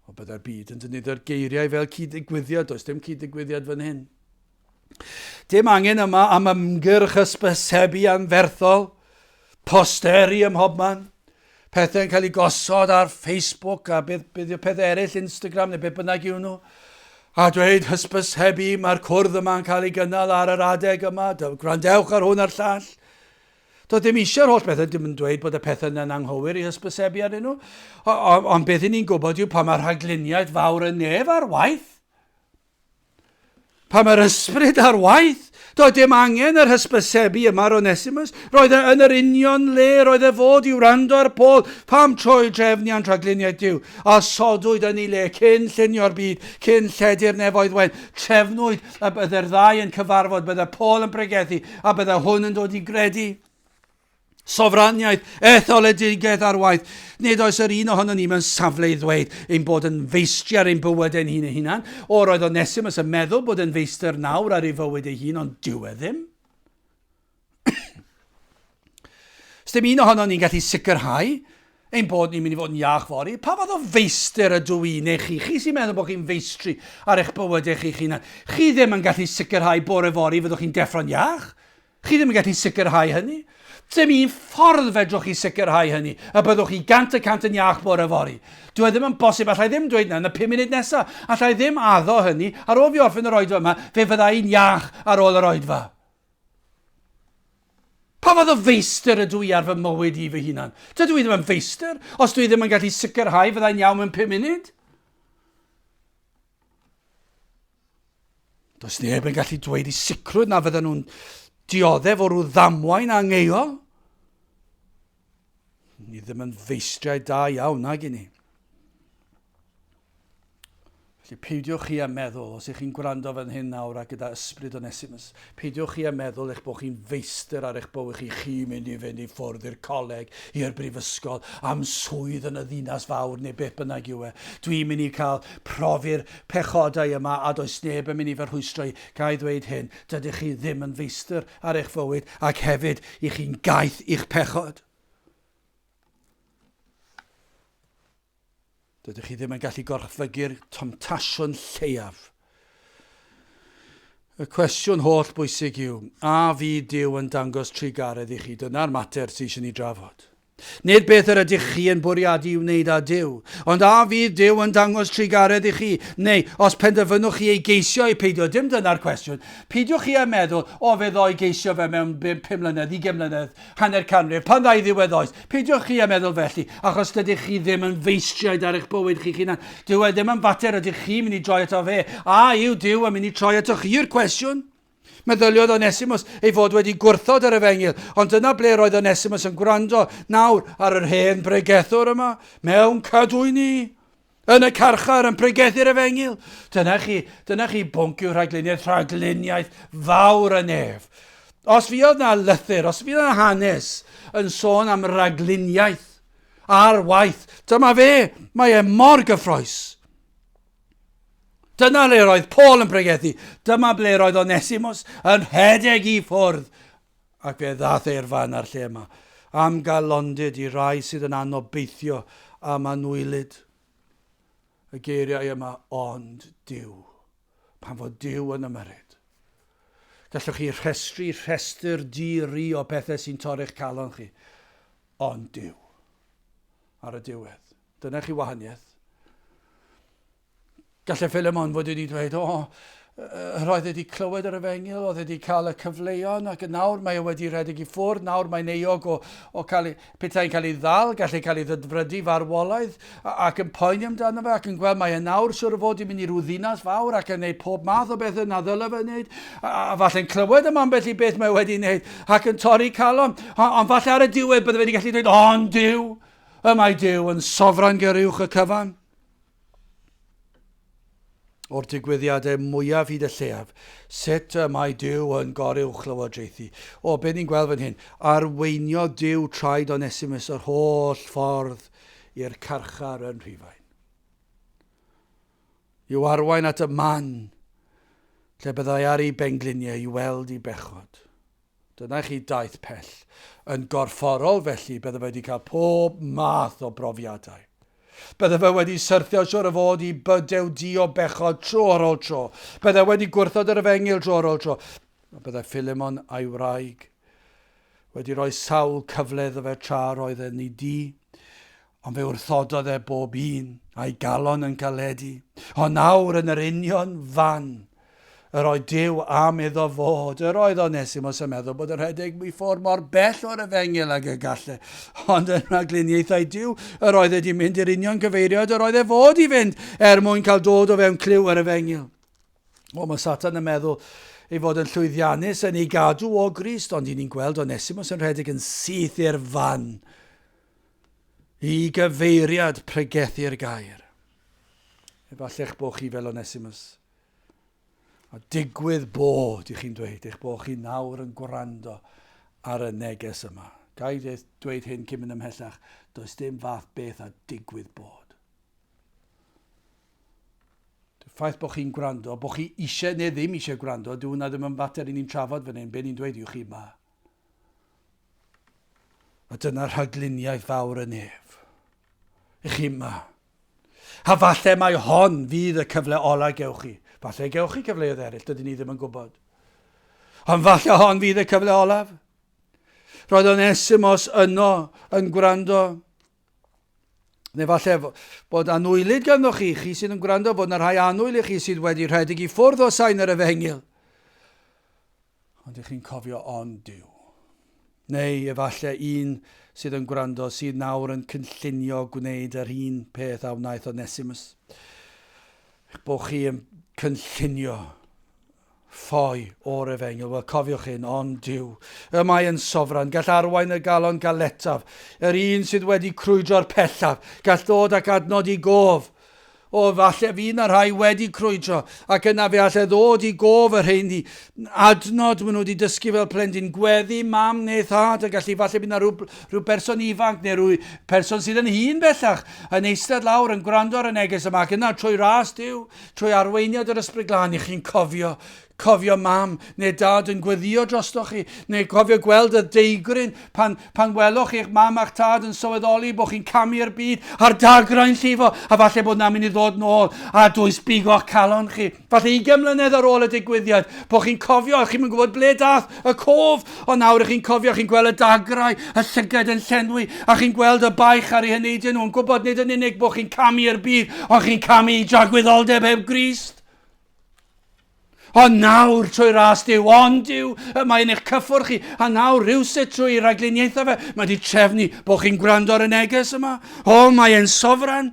O, byddai'r byd yn defnyddio'r geiriau fel cyd-ddigwyddiad, does dim cyd-ddigwyddiad fan hyn. Dim angen yma am ymgyrch hysbysebu anferthol, posteri ym mhobman, pethau'n cael eu gosod ar Facebook a beth, beth yw pethau eraill, Instagram neu beth bynnag yw nhw, a dweud hysbysebu, mae'r cwrdd yma'n cael ei gynnal ar yr adeg yma, gwrandewch ar hwn a'r llall. Doedd dim eisiau'r holl bethau, dim yn dweud bod y pethau yna'n anghywir i hysbysebu arnyn nhw, ond beth i ni'n gwybod yw pa mae rhagluniaeth fawr y nef ar waith, Pan mae'r ysbryd ar waith, doedd dim angen yr hysbysebu yma ar Onesimus. Roedd e yn yr union le roedd e fod i wrando ar Paul. Pam troi drefniant rhagluniaeth Duw a sodwyd yn ei le cyn llunio'r byd, cyn lledu'r nefoedd wen. Trefnwyd y bydde'r ddau yn cyfarfod, bydde Paul yn pregethu a bydde hwn yn dod i gredu. Sofraniaeth, etholedigaeth ar waith. Nid oes yr un ohonon ni mewn safle i ddweud ein bod yn feistri ar ein bywyd ein hun ein hunan. O, roedd Onesimus yn meddwl bod yn feistr nawr ar ei fywyd ei hun, ond dyw e ddim. Sdim un ohonon ni'n gallu sicrhau ein bod ni'n mynd i fod yn iach fory. Pa fath o feistr ydw i neu chi? Chi sy'n meddwl bod chi'n feistri ar eich bywydau chi'ch hunan. Chi ddim yn gallu sicrhau bore fory fyddwch chi'n deffro'n iach. Chi ddim yn gallu sicrhau hynny. Dim un ffordd fedrwch chi sicrhau hynny, y byddwch chi 100% yn iach bore fory. Dyw e ddim yn bosib, allai ddim dweud 'na yn y pum munud nesa. Allai ddim addo hynny, ar ôl fi orffen yr oedfa yma, fe fydda i'n iach ar ôl yr oedfa. Pa fath o feistr ydw i ar fy mywyd i fy hunan? Dydw i ddim yn feistr os dwi ddim yn gallu sicrhau fyddai'n iawn mewn pum munud. Does neb yn gallu dweud i sicrwydd na fydden nhw'n dioddef o rhyw ddamwain angeuol. Ni ddim yn feistriau da iawn, nag i ni. Felly peidiwch chi â meddwl, os ych chi'n gwrando fan hyn nawr a gyda ysbryd Onesimus, peidiwch chi â meddwl eich bod chi'n feistr ar eich bywyd chi, chi'n mynd i fynd i ffwrdd i'r coleg, i'r brifysgol, am swydd yn y ddinas fawr neu beth bynnag yw e. Dwi'n mynd i cael profi'r pechodau yma a does neb yn mynd i fy rhwystro i. Ga i ddweud hyn, dydych chi ddim yn feistr ar eich fywyd ac hefyd i chi'n gaeth i'ch pechod. Dydych chi ddim yn gallu gorchfygu'r temtasiwn lleiaf. Y cwestiwn holl bwysig yw, a fydd Duw yn dangos trugaredd i chi? Dyna'r mater sydd eisiau ni drafod. Nid beth yr ydych chi yn bwriadu i wneud â Duw, ond a fydd Duw yn dangos trugaredd i chi? Neu, os penderfynwch chi ei geisio ei peidio, dim dyna'r cwestiwn. Peidiwch chi â meddwl, o fe ddo i geisio fe mewn 5 mlynedd, 20 mlynedd, hanner canrif, pan dda i ddiwedd oes. Peidiwch chi â meddwl felly, achos dydych chi ddim yn feistriaid ar eich bywyd chi'ch hunan. Dyw e ddim yn fater ydych chi'n mynd i droi ato fe. A yw Duw yn mynd i troi ato chi yw'r cwestiwn. Meddyliodd Onesimus ei fod wedi gwrthod yr efengyl, ond dyna ble roedd Onesimus yn gwrando nawr ar yr hen bregethwr yma, mewn cadwyni. Yn y carchar yn pregethu'r efengyl. Dyna chi, dyna chi bwnc yw rhagluniaeth, rhagluniaeth fawr y nef. Os fuodd na lythyr, os fuodd na hanes yn sôn am ragluniaeth ar waith, dyma fe, mae e mor gyffroes. Dyna le roedd Paul yn pregethu, dyma ble roedd Onesimus yn rhedeg i ffwrdd Ac fe ddaeth e i'r fan a'r lle yma, am galondid i rai sydd yn anobeithio am anwylyd. Y geiriau yma, ond Duw. Pan fod Duw yn ymyrryd. Gallwch chi rhestru rhestr di-ri o pethau sy'n torri'ch calon chi, ond Duw. Ar y diwedd. Dyna chi wahaniaeth. Gallai Philemon fod wedi dweud, o, yr oedd wedi clywed yr efengyl, oedd wedi cael y cyfleon, ac yn nawr mae e wedi rhedeg i ffwrdd, nawr mae'n euog o, o cael ei, petai'n cael ei ddal, gallai cael ei ddedfrydu farwolaeth, ac yn poeni amdano fe, ac yn gweld mae e nawr siwr o fod i mynd i rhyw ddinas fawr ac yn gwneud pob math o bethau na ddyle fe wneud, a, a falle'n clywed am ambell i beth mae wedi wneud, ac yn torri calon, ond falle ar y diwedd bydde wedi gallu dweud, ond Duw, y mae Duw yn sofran goruwch y cyfan. O'r digwyddiadau mwyaf hyd y lleiaf, sut y mae Duw yn goruwchlywodraethu? O, be ni'n gweld fan hyn? Arweiniodd Duw traed Onesimus yr holl ffordd i'r carchar yn Rhufain. I'w arwain at y man lle byddai ar ei bengliniau i weld ei bechod. Dyna chi daith pell. Yn gorfforol felly, bydde fe wedi cael pob math o brofiadau. Bydde fe wedi syrthio siwr o fod i bydew du o bechod tro ar ôl tro. Bydde wedi gwrthod yr efengyl tro ar ôl tro. A bydde Philemon a'i wraig wedi rhoi sawl cyfle iddo fe tra roedd e'n ei dŷ. Ond fe wrthododd e bob un, a'i galon yn caledu. Ond nawr yn yr union fan yr oedd Duw am iddo fod, yr oedd Onesimus yn meddwl bod yn rhedeg i ffwrdd mor bell o'r efengyl ag y galle. Ond yn rhagluniaethau Duw, yr oedd wedi mynd i'r union gyfeiriad yr oedd e fod i fynd er mwyn cael dod o fewn clyw yr efengyl. O, mae Satan yn meddwl ei fod yn llwyddiannus yn ei gadw o Grist, ond i ni'n gweld Onesimus yn rhedeg yn syth i'r fan i gyfeiriad pregethu'r gair. Efallai eich bod chi fel Onesimus. A digwydd bod, i chi'n dweud, eich bod chi nawr yn gwrando ar y neges yma. Ga i dweud hyn cyn mynd ymhellach, does dim fath beth a digwydd bod. Y ffaith bod chi'n gwrando, bod chi eisiau neu ddim eisiau gwrando, dyw hwnna ddim yn fater i ni'n trafod fan hyn, be ni'n dweud yw chi yma. A dyna rhagluniaeth fawr y nef. I chi yma. A falle mai hon fydd y cyfle ola gewch chi. Falle gewch chi cyfleoedd eraill, dydyn ni ddim yn gwybod. Ond falle hon fydd y cyfle olaf. Roedd Onesimus yno yn gwrando. Neu falle bod anwylyd ganddo chi, chi sydd yn gwrando, bod yna rhai annwyl i chi sydd wedi rhedeg i ffwrdd o sain yr efengyl. Ond ych chi'n cofio ond Duw. Neu efallai un sydd yn gwrando sydd nawr yn cynllunio gwneud yr un peth a wnaeth Onesimus. Eich bod chi yn cynllunio ffoi o'r efengyl. Wel, cofiwch hyn, ond Duw, y mae yn sofran, gall arwain y galon galetaf, yr un sydd wedi crwydro'r pellaf, gall ddod ac adnod i gof O, falle fydd 'na rhai wedi crwydro, ac yna fe alle ddod i gof y rheini. Adnod maen nhw wedi dysgu fel plentyn, gweddi mam neu thad, a gallu falle bydd 'na rhyw, rhyw berson ifanc neu rhyw person sydd yn hŷn bellach yn eistedd lawr yn gwrando ar y neges yma, ac yna trwy ras Duw, trwy arweiniad yr Ysbryd Glân, i chi'n cofio Cofio mam neu dad yn gweddïo drostoch chi, neu cofio gweld y deigryn pan, pan weloch chi'ch mam a'ch tad yn sylweddoli bod chi'n camu i'r byd a'r dagrau'n llifo, a falle bod 'na'n mynd i ddod nôl a dwys bigo'ch calon chi. Falle ugain mlynedd ar ôl y digwyddiad, bod chi'n cofio a chi'm yn gwybod ble dath y cof, ond nawr ych chi'n cofio, chi'n gweld y dagrau, y llygaid yn llenwi, a chi'n gweld y baich ar eu heneidiau nhw, yn gwybod nid yn unig bod chi'n camu i'r byd, ond chi'n camu i dragwyddoldeb heb Grist. Ond nawr, trwy ras Duw, ond Duw, y mae'n eich cyffwrdd chi, a nawr rhywsut trwy ragluniaethau fe, mae wedi trefnu bod chi'n gwrando ar y neges yma. O, mae e'n sofran.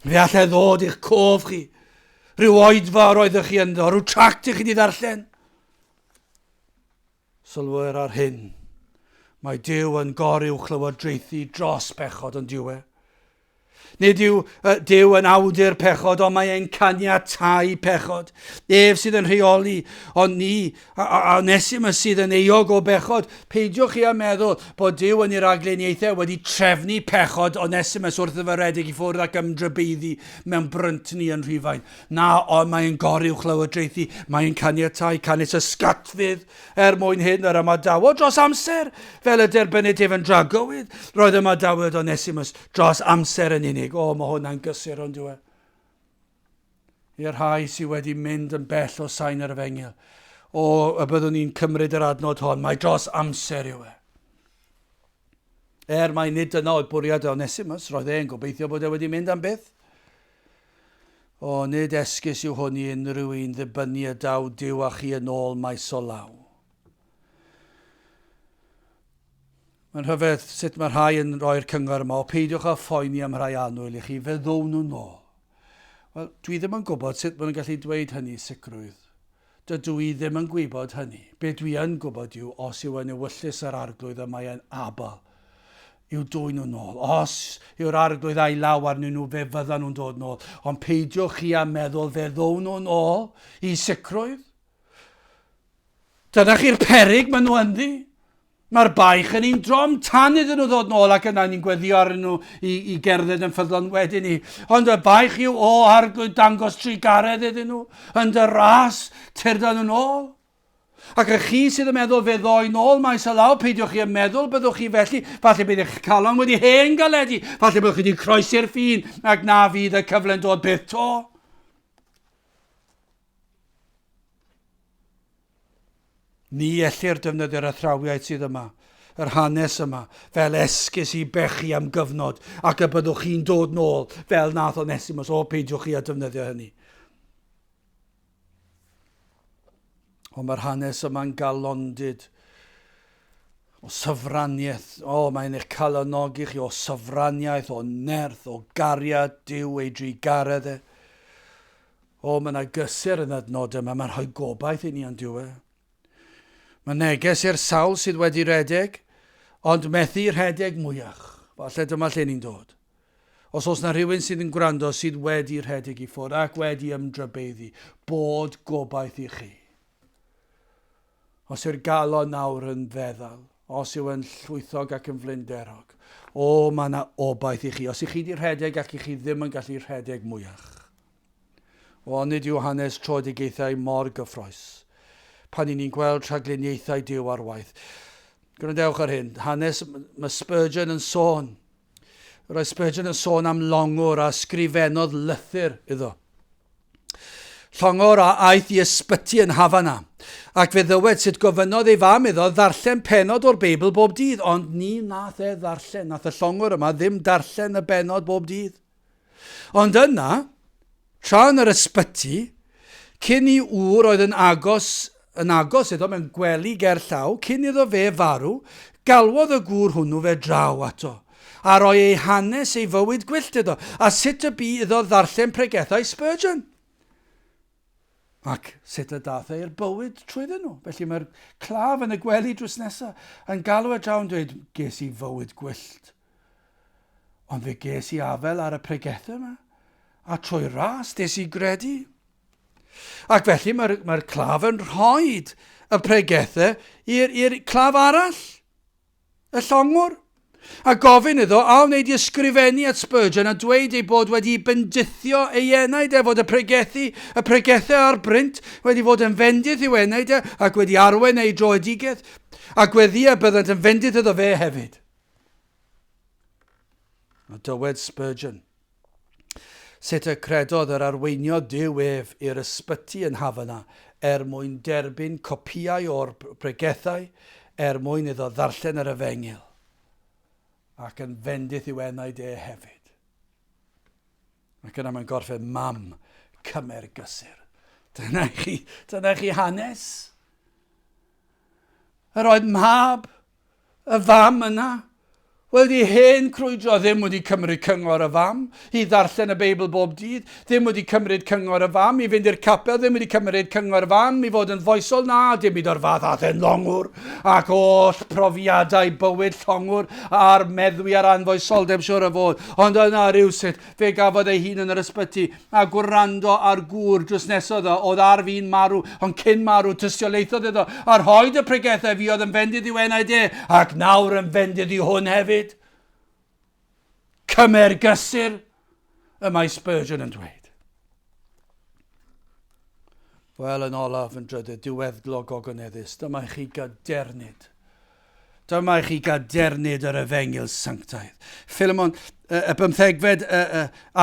Fe allai ddod i'ch cof chi. Rhyw oedfa yr oeddech chi ynddo, rhyw tract i chi wedi ddarllen. Sylwer ar hyn. Mae Duw yn goruwchlywodraethu dros bechod ond yw e? Nid yw Duw yn awdur pechod, ond mae e'n caniatáu pechod. Ef sydd yn rheoli, ond ni, a, a, a Onesimus sydd yn euog o bechod. Peidiwch chi â meddwl bod Duw yn ei ragluniaethau wedi trefnu pechod Onesimus wrth iddo fe redeg i ffwrdd ac ymdrybeiddi mewn bryntni yn Rhufain. Na, ond mae e'n goruwchlywodraethu, mae e'n caniatáu canys ysgatfydd Er mwyn hyn yr ymadawodd dros amser, fel y derbynnid ef yn dragywydd. Roedd ymadawiad Onesimus dros amser yn unig. O, mae hwnna'n gysur, ond yw e? I'r rhai sydd wedi mynd yn bell o sain yr efengyl, o, y byddwn ni'n cymryd yr adnod hon, mae dros amser yw e. Er mai nid dyna oedd bwriad Onesimus, roedd e'n gobeithio bod e wedi mynd am byth. O, nid esgus yw hwn i unrhyw un ddibynnu y daw Duw â chi yn ôl maes o law. Mae'n rhyfedd sut mae rhai yn rhoi'r cyngor yma, o peidiwch â phoeni am rhai annwyl i chi, fe ddown nhw'n ôl. Wel, dwi ddim yn gwybod sut maen nhw'n gallu dweud hynny sicrwydd. Dydw i ddim yn gwybod hynny. Be dwi yn gwybod yw, os yw yn ewyllys yr Arglwydd y mae e'n abl i'w dwyn nhw nôl. Os yw'r Arglwydd a'i law arnyn nhw, fe fyddan nhw'n dod nôl. Ond peidiwch chi â meddwl fe ddown nhw'n ôl i sicrwydd. Dyna chi'r peryg maen nhw ynddi. Mae'r baich yn un drom tan iddyn nhw ddod nôl ac yna ni'n gweddio arnyn nhw i, i gerdded yn ffyddlon wedyn ni. Ond y baich yw, o arglwydd, dangos trugaredd iddyn nhw yn dy ras, tyrda nhw'n ôl. Ac y chi sydd yn meddwl fe ddoi nôl maes y law, peidiwch chi yn meddwl byddwch chi felly, falle bydd eich calon wedi hen galedu, falle byddwch chi wedi croesi'r ffin ac na fydd y cyfle'n dod byth to. Ni ellir defnyddio'r athrawiaeth sydd yma, yr hanes yma, fel esgus i bechu am gyfnod ac y byddwch chi'n dod nôl fel nath Onesimus. O, peidiwch chi â defnyddio hynny. Ond mae'r hanes yma'n galondid o syfraniaeth. O, mae'n eich calonogi chi o syfraniaeth, o nerth, o gariad Duw ei drugaredd e. O, mae yna gysur yn adnod yma, mae'n rhoi gobaith i ni ond yw e? Mae neges i'r sawl sydd wedi rhedeg, ond methu rhedeg mwyach. Falle dyma lle ni'n dod. Os oes na rhywun sydd yn gwrando sydd wedi rhedeg i ffwrdd ac wedi ymdrybeiddi, bod gobaith i chi. Os yw'r galon nawr yn feddal, os yw yn llwythog ac yn flinderog, o, mae yna obaith i chi. Os ych chi wedi rhedeg ac i chi ddim yn gallu rhedeg mwyach. O, nid yw hanes tröedigaethau mor gyffrous pan i ni'n gweld rhagluniaethau Duw ar waith. Gwrandewch ar hyn, hanes, mae Spurgeon yn sôn. Roedd Spurgeon yn sôn am longwr a sgrifennodd lythyr iddo. Llongwr a aeth i ysbyty yn Havana, ac fe ddywed sut gofynnodd ei fam iddo ddarllen pennod o'r Beibl bob dydd, ond ni wnaeth e ddarllen, nath y llongwr yma ddim darllen y bennod bob dydd. Ond yna, tra yn yr ysbyty, cyn i ŵr oedd yn agos yn agos iddo mewn gwely ger llaw, cyn iddo fe farw, galwodd y gŵr hwnnw fe draw ato, a rhoi ei hanes ei fywyd gwyllt iddo, a sut y bu iddo ddarllen pregethau Spurgeon. Ac sut y daeth e i'r bywyd trwyddyn nhw. Felly mae'r claf yn y gwely drws nesaf yn galw e draw yn dweud, ges i fywyd gwyllt. Ond fe ges i afel ar y pregethau yma, a trwy ras des i gredu. Ac felly mae'r mae claf yn rhoi y pregethau i'r claf arall. Y llongwr, a gofyn iddo a wneud i ysgrifennu at Spurgeon a dweud ei bod wedi bendithio ei enaid e, fod y pregethu, y pregethau ar brint wedi fod yn fendith i'w enaid e ac wedi arwain ei droedigaeth, a gweddïa byddant yn fendith iddo fe hefyd. A dywed Spurgeon, Sut y credodd yr arweiniodd Duw ef i'r ysbyty yn Havana er mwyn derbyn copïau o'r pregethau er mwyn iddo ddarllen yr Efengyl, ac yn fendith i'w enaid e hefyd. Ac yna mae'n gorffen mam cymer gysur. Dyna chi, dyna chi hanes. Yr oedd mab y fam yna wedi hen crwydro, ddim wedi cymryd cyngor y fam i ddarllen y Beibl bob dydd, ddim wedi cymryd cyngor y fam i fynd i'r capel, ddim wedi cymryd cyngor y fam i fod yn foesol, na, dim byd o'r fath, ath e'n longwr, ac oll profiadau bywyd llongwr a'r meddwi a'r anfoesoldeb siwr o fod, ond yna rywsut Fe gafodd ei hun yn yr ysbyty a gwrando ar gŵr drws nesaf iddo oedd ar fin marw, ond cyn marw tystiolaethodd iddo a rhoed y pregethau fuodd yn fendith i'w enaid e, ac nawr yn fendith i hwn hefyd. Cymer gysur, y mae Spurgeon yn dweud. Wel, yn olaf, yn drydydd, diweddglo gogoneddus, dyma i chi gadernid. Dyma i chi gadernid yr efengyl sanctaidd. Philemon, y bymthegfed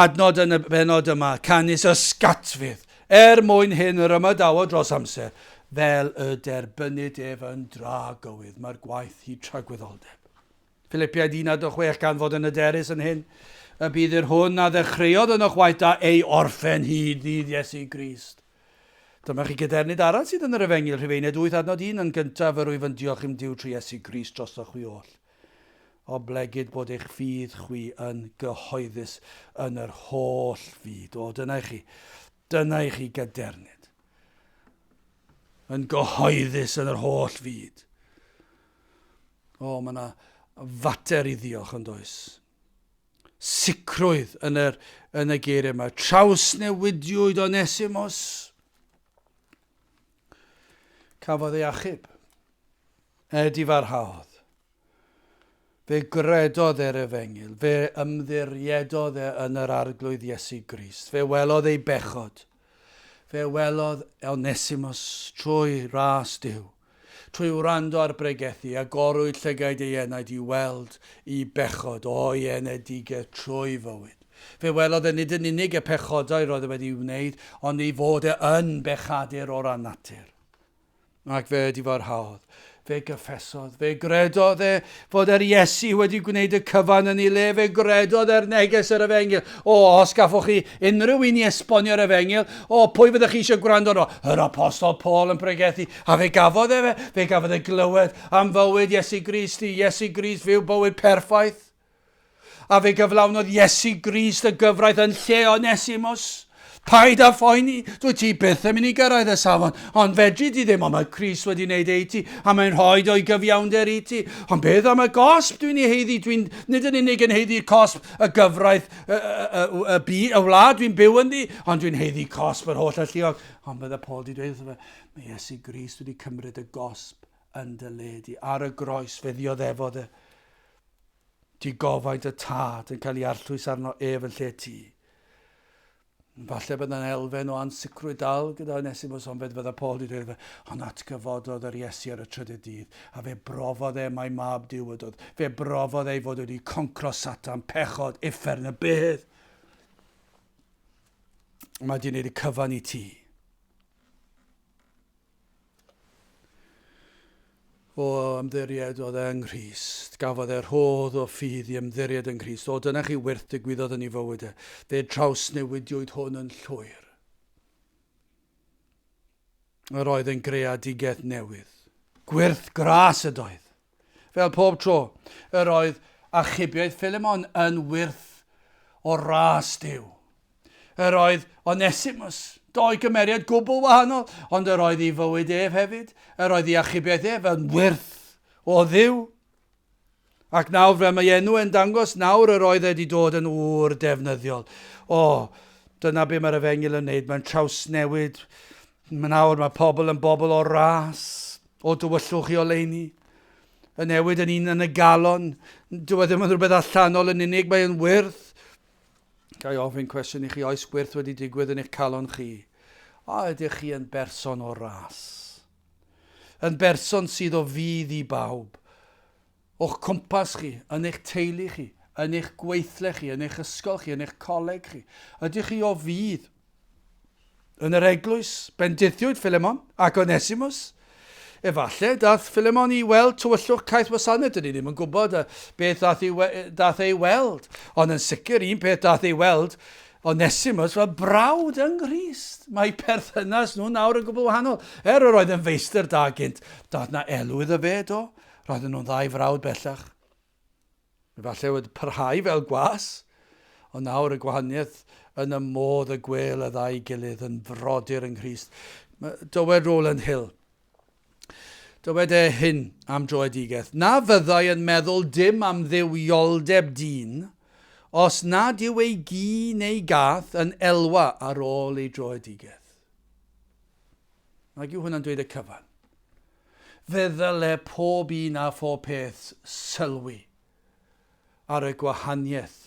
adnod yn y benod yma, canys ysgatfydd, er mwyn hyn yr ymadawo dros amser, fel y derbynnid ef yn dra gywydd. Mae'r gwaith hyd tragwyddoldeb. Philipiaid 1 a 6 gan fod yn hyderus yn hyn, y bydd yr hwn a ddechreuodd yn o'ch waith da ei orffen hyd ddydd Iesu Grist. Dyma chi gadernid arall sydd yn yr Efengyl, Rhufeiniaid 8 adnod 1, Yn gyntaf yr wyf yn diolch i'm Duw trwy Iesu Grist drosoch chwi oll, oblegid bod eich ffydd chwi yn gyhoeddus yn yr holl fyd. O, dyna i chi. Dyna i chi gadernid. Yn gyhoeddus yn yr holl fyd. O, mae yna fater i ddiolch yn does. Sicrwydd yn yr, yn y geiriau yma. Trawsnewidiwyd Onesimus. Cafodd ei achub. Edifarhaodd. Fe gredodd e'r efengyl, fe ymddiriedodd e yn yr Arglwydd Iesu Grist, fe welodd ei bechod, fe welodd Onesimus trwy ras Duw, trwy wrando ar bregethu, agorwyd llygaid ei enaid i weld i bechod o'i enedigaeth trwy fywyd. Fe welodd e nid yn unig y pechodau roedd e wedi'i wneud, ond ei fod e yn bechadur o ran natur. Ac fe edifarhaodd. Fe gyffesodd. Fe gredodd e fod yr Iesu wedi gwneud y cyfan yn ei le. Fe gredodd e'r neges yr efengyl. O, os gaffoch chi unrhyw un i esbonio'r efengyl, o, pwy fyddech chi eisiau gwrando arno? Yr apostol Paul yn pregethu. A fe gafodd e fe. Fe gafodd e glywed am fywyd Iesu Grist i Iesu Grist fyw bywyd perffaith. A fe gyflawnodd Iesu Grist y gyfraith yn lle Onesimus. Paid â phoeni, dwyt ti byth yn mynd i gyrraedd y safon, ond fedri di ddim, ond mae Crist wedi wneud ei ti, a mae'n rhoi o'i gyfiawnder i ti. Ond beth am y gosb dwi'n ei heiddi? Dwi'n nid yn unig yn heiddi cosb y gyfraith y, y, y, y, y, y wlad dwi'n byw ynddi, ond dwi'n heiddi cosb yr holl alluog. Ond bydde Paul di dweud wrtho fe, mae Iesu Grist wedi cymryd y gosb yn dy le di. Ar y groes fe ddioddefodd e. Digofaint y tad yn cael ei arllwys arno ef yn lle ti. Falle bydd yna elfen o ansicrwydd dal gyda Onesimus, ond fe fydda Paul wedi dweud fe, ond atgyfododd yr Iesu ar y trydydd dydd, a fe brofodd e mai mab Duw ydoedd. Fe brofodd ei fod wedi concro Satan, pechod, uffern y bedd. Mae wedi gwneud y cyfan i ti. O ymddiried oedd e yng Nghrist. Gafodd e rhodd o ffydd i ymddiried yng Nghrist. O, dyna chi wyrth digwyddodd yn ei fywyd e. Fe drawsnewidiwyd hwn yn llwyr. Yr oedd yn greadigaeth newydd. Gwyrth gras ydoedd. Fel pob tro, yr oedd achubiaeth Philemon yn wyrth o ras Duw. Yr oedd Onesimus, doi gymeriad gwbl wahanol, ond yr oedd ei fywyd ef hefyd, yr oedd ei achubiaeth ef yn wyrth o Dduw. Ac nawr, fel mae enw e'n dangos, nawr yr oedd e wedi dod yn ŵr defnyddiol. O, dyna be mae'r efengyl yn wneud, mae'n trawsnewid. Nawr mae pobl yn bobl o ras, o dywyllwch i oleuni. Y newid yn un yn y galon. Dyw e ddim yn rhywbeth allanol yn unig, mae'n wyrth. Ga i ofyn cwestiwn i chi, oes gwyrth wedi digwydd yn eich calon chi? A ydych chi yn berson o ras? Yn berson sydd o fudd i bawb? O'ch cwmpas chi, yn eich teulu chi, yn eich gweithle chi, yn eich ysgol chi, yn eich coleg chi. Ydych chi o fudd? Yn yr eglwys, bendithiwyd Philemon ac Onesimus. Efallai dath Philemon i weld tywyllwch caeth wasanaeth, dyn ni ddim yn gwybod beth dath, i, dath ei weld, ond yn sicr un peth dath ei weld Onesimus fel brawd yng Nghrist. Mae perthynas nhw nawr yn gwbl wahanol. Er yr oedd yn feistr da gynt, dath na elw iddo fe, do. Roedden nhw'n ddau frawd bellach. Efallai wedi parhau fel gwas, ond nawr y gwahaniaeth yn y modd y gwêl y ddau gilydd yn frodyr yng Nghrist. Dywed Rowland Hill, dywed e hyn am droedigaeth, na fyddai yn meddwl dim am dduwioldeb dyn os nad yw ei gi neu gath yn elwa ar ôl ei droedigaeth. Nag yw hwnna'n dweud y cyfan? Fe ddyle pob un a phob peth sylwi ar y gwahaniaeth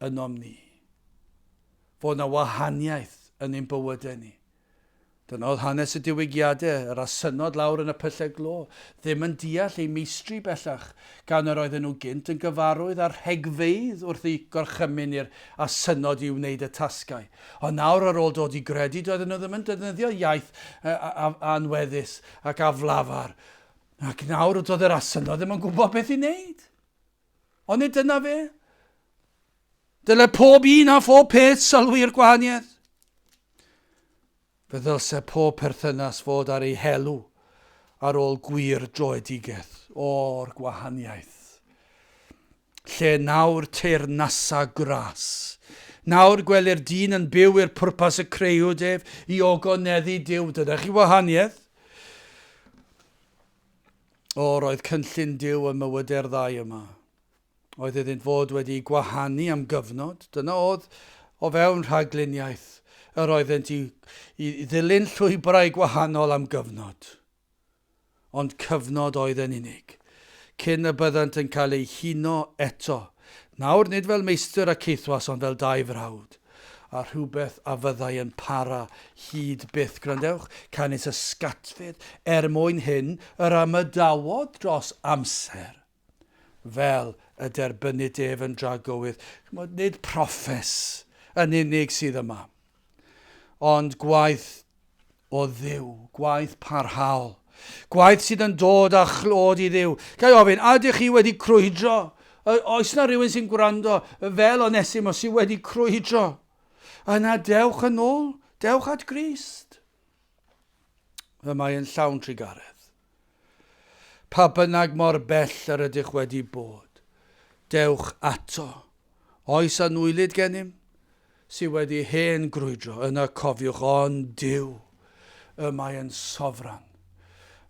ynom ni. Fod 'na wahaniaeth yn ein bywydau ni. Dyna oedd hanes y diwygiadau, yr asynnod lawr yn y pyllau glo, ddim yn deall eu meistri bellach, gan yr oedden nhw gynt yn gyfarwydd â'r rhegfeydd wrth eu gorchymyn i'r asynnod i wneud y tasgau. Ond nawr ar ôl dod i gredu, doedden nhw ddim yn defnyddio iaith anweddus ac aflafar. Ac nawr doedd yr asynnod ddim yn gwybod beth i wneud. Ond nid dyna fe. Dyle pob un a phob peth sylwi'r gwahaniaeth. Fe ddylse pob perthynas fod ar ei helw ar ôl gwir droedigaeth o'r gwahaniaeth. Lle nawr teyrnasa gras. Nawr gwelir dyn yn byw i'r pwrpas y creuwyd ef, i ogoneddu Duw. Dyna chi wahaniaeth. O, roedd cynllun Duw ym mywydau'r ddau yma. Oedd iddynt fod wedi gwahanu am gyfnod, dyna oedd o fewn rhagluniaeth, yr oeddent i, i ddilyn llwybrau gwahanol am gyfnod. Ond cyfnod oedd yn unig, cyn y byddant yn cael eu huno eto, nawr nid fel meistr a caethwas ond fel dau frawd, a rhywbeth a fyddai yn para hyd byth. Gwrandewch, canys ysgatfydd er mwyn hyn yr ymadawodd dros amser. fel y derbynnid ef yn dragywydd. Chimod, nid proffes yn unig sydd yma, ond gwaith o Dduw, gwaith parhaol, gwaith sydd yn dod â chlod i Dduw. Ga i ofyn, a ydych chi wedi crwydro? Oes na rhywun sy'n gwrando fel Onesimus sydd wedi crwydro? Yna dewch yn ôl, dewch at Grist. Y mae yn llawn trugaredd. Pa bynnag mor bell yr ydych wedi bod, dewch ato. Oes anwylyd gennym sydd wedi hen grwydro, yna cofiwch, ond Duw, y mae yn sofran.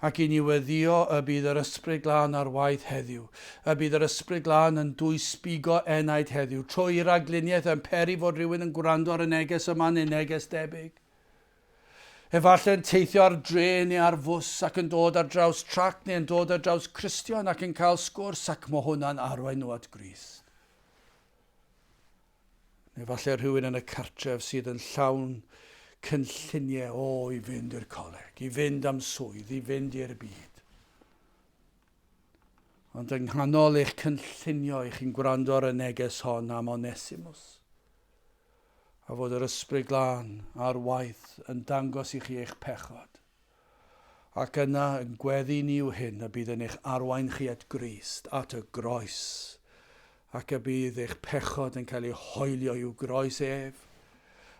Ac i ni weddïo y bydd yr Ysbryd Glân ar waith heddiw, y bydd yr Ysbryd Glân yn dwysbigo enaid heddiw, trwy ragluniaeth yn peri fod rhywun yn gwrando ar y neges yma neu neges debyg. Efallai'n teithio ar drên neu ar fws ac yn dod ar draws trac neu yn dod ar draws Cristion ac yn cael sgwrs ac mae hwnna'n arwain nhw at Grist. Neu falle rhywun yn y cartref sydd yn llawn cynlluniau o i fynd i'r coleg, i fynd am swydd, i fynd i'r byd. Ond yng nghanol eich cynllunio, i chi'n gwrando ar y neges hon am Onesimus a fod yr Ysbryd Glân ar waith yn dangos i chi eich pechod, ac yna yn gweddi ni yw hyn y bydd yn eich arwain chi at Grist, at y groes, ac y bydd eich pechod yn cael ei hoelio i'w groes ef,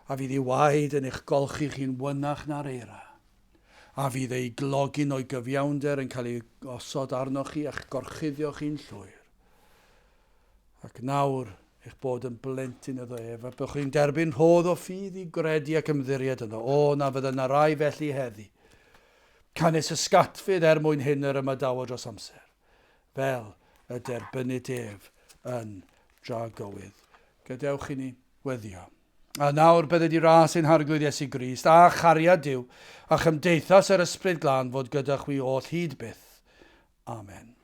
a fydd ei waed yn eich golchi chi'n wynach na'r eira. A fydd ei glogyn o'i gyfiawnder yn cael ei osod arnoch chi a'ch gorchuddio chi'n llwyr. Ac nawr eich bod yn blentyn iddo ef, a byddwch chi'n derbyn rhodd o ffydd i gredu ac ymddiried ynddo. O, na fydda na rai felly heddi. Canys ysgatfydd er mwyn hyn yr ymadawo dros amser, fel y derbynnid ef yn dragywydd. Gadewch i ni weddio. A nawr bydded i ras ein Harglwydd Iesu Grist, a chariad Duw, a chymdeithas yr Ysbryd Glân fod gyda chwi oll hyd byth. Amen.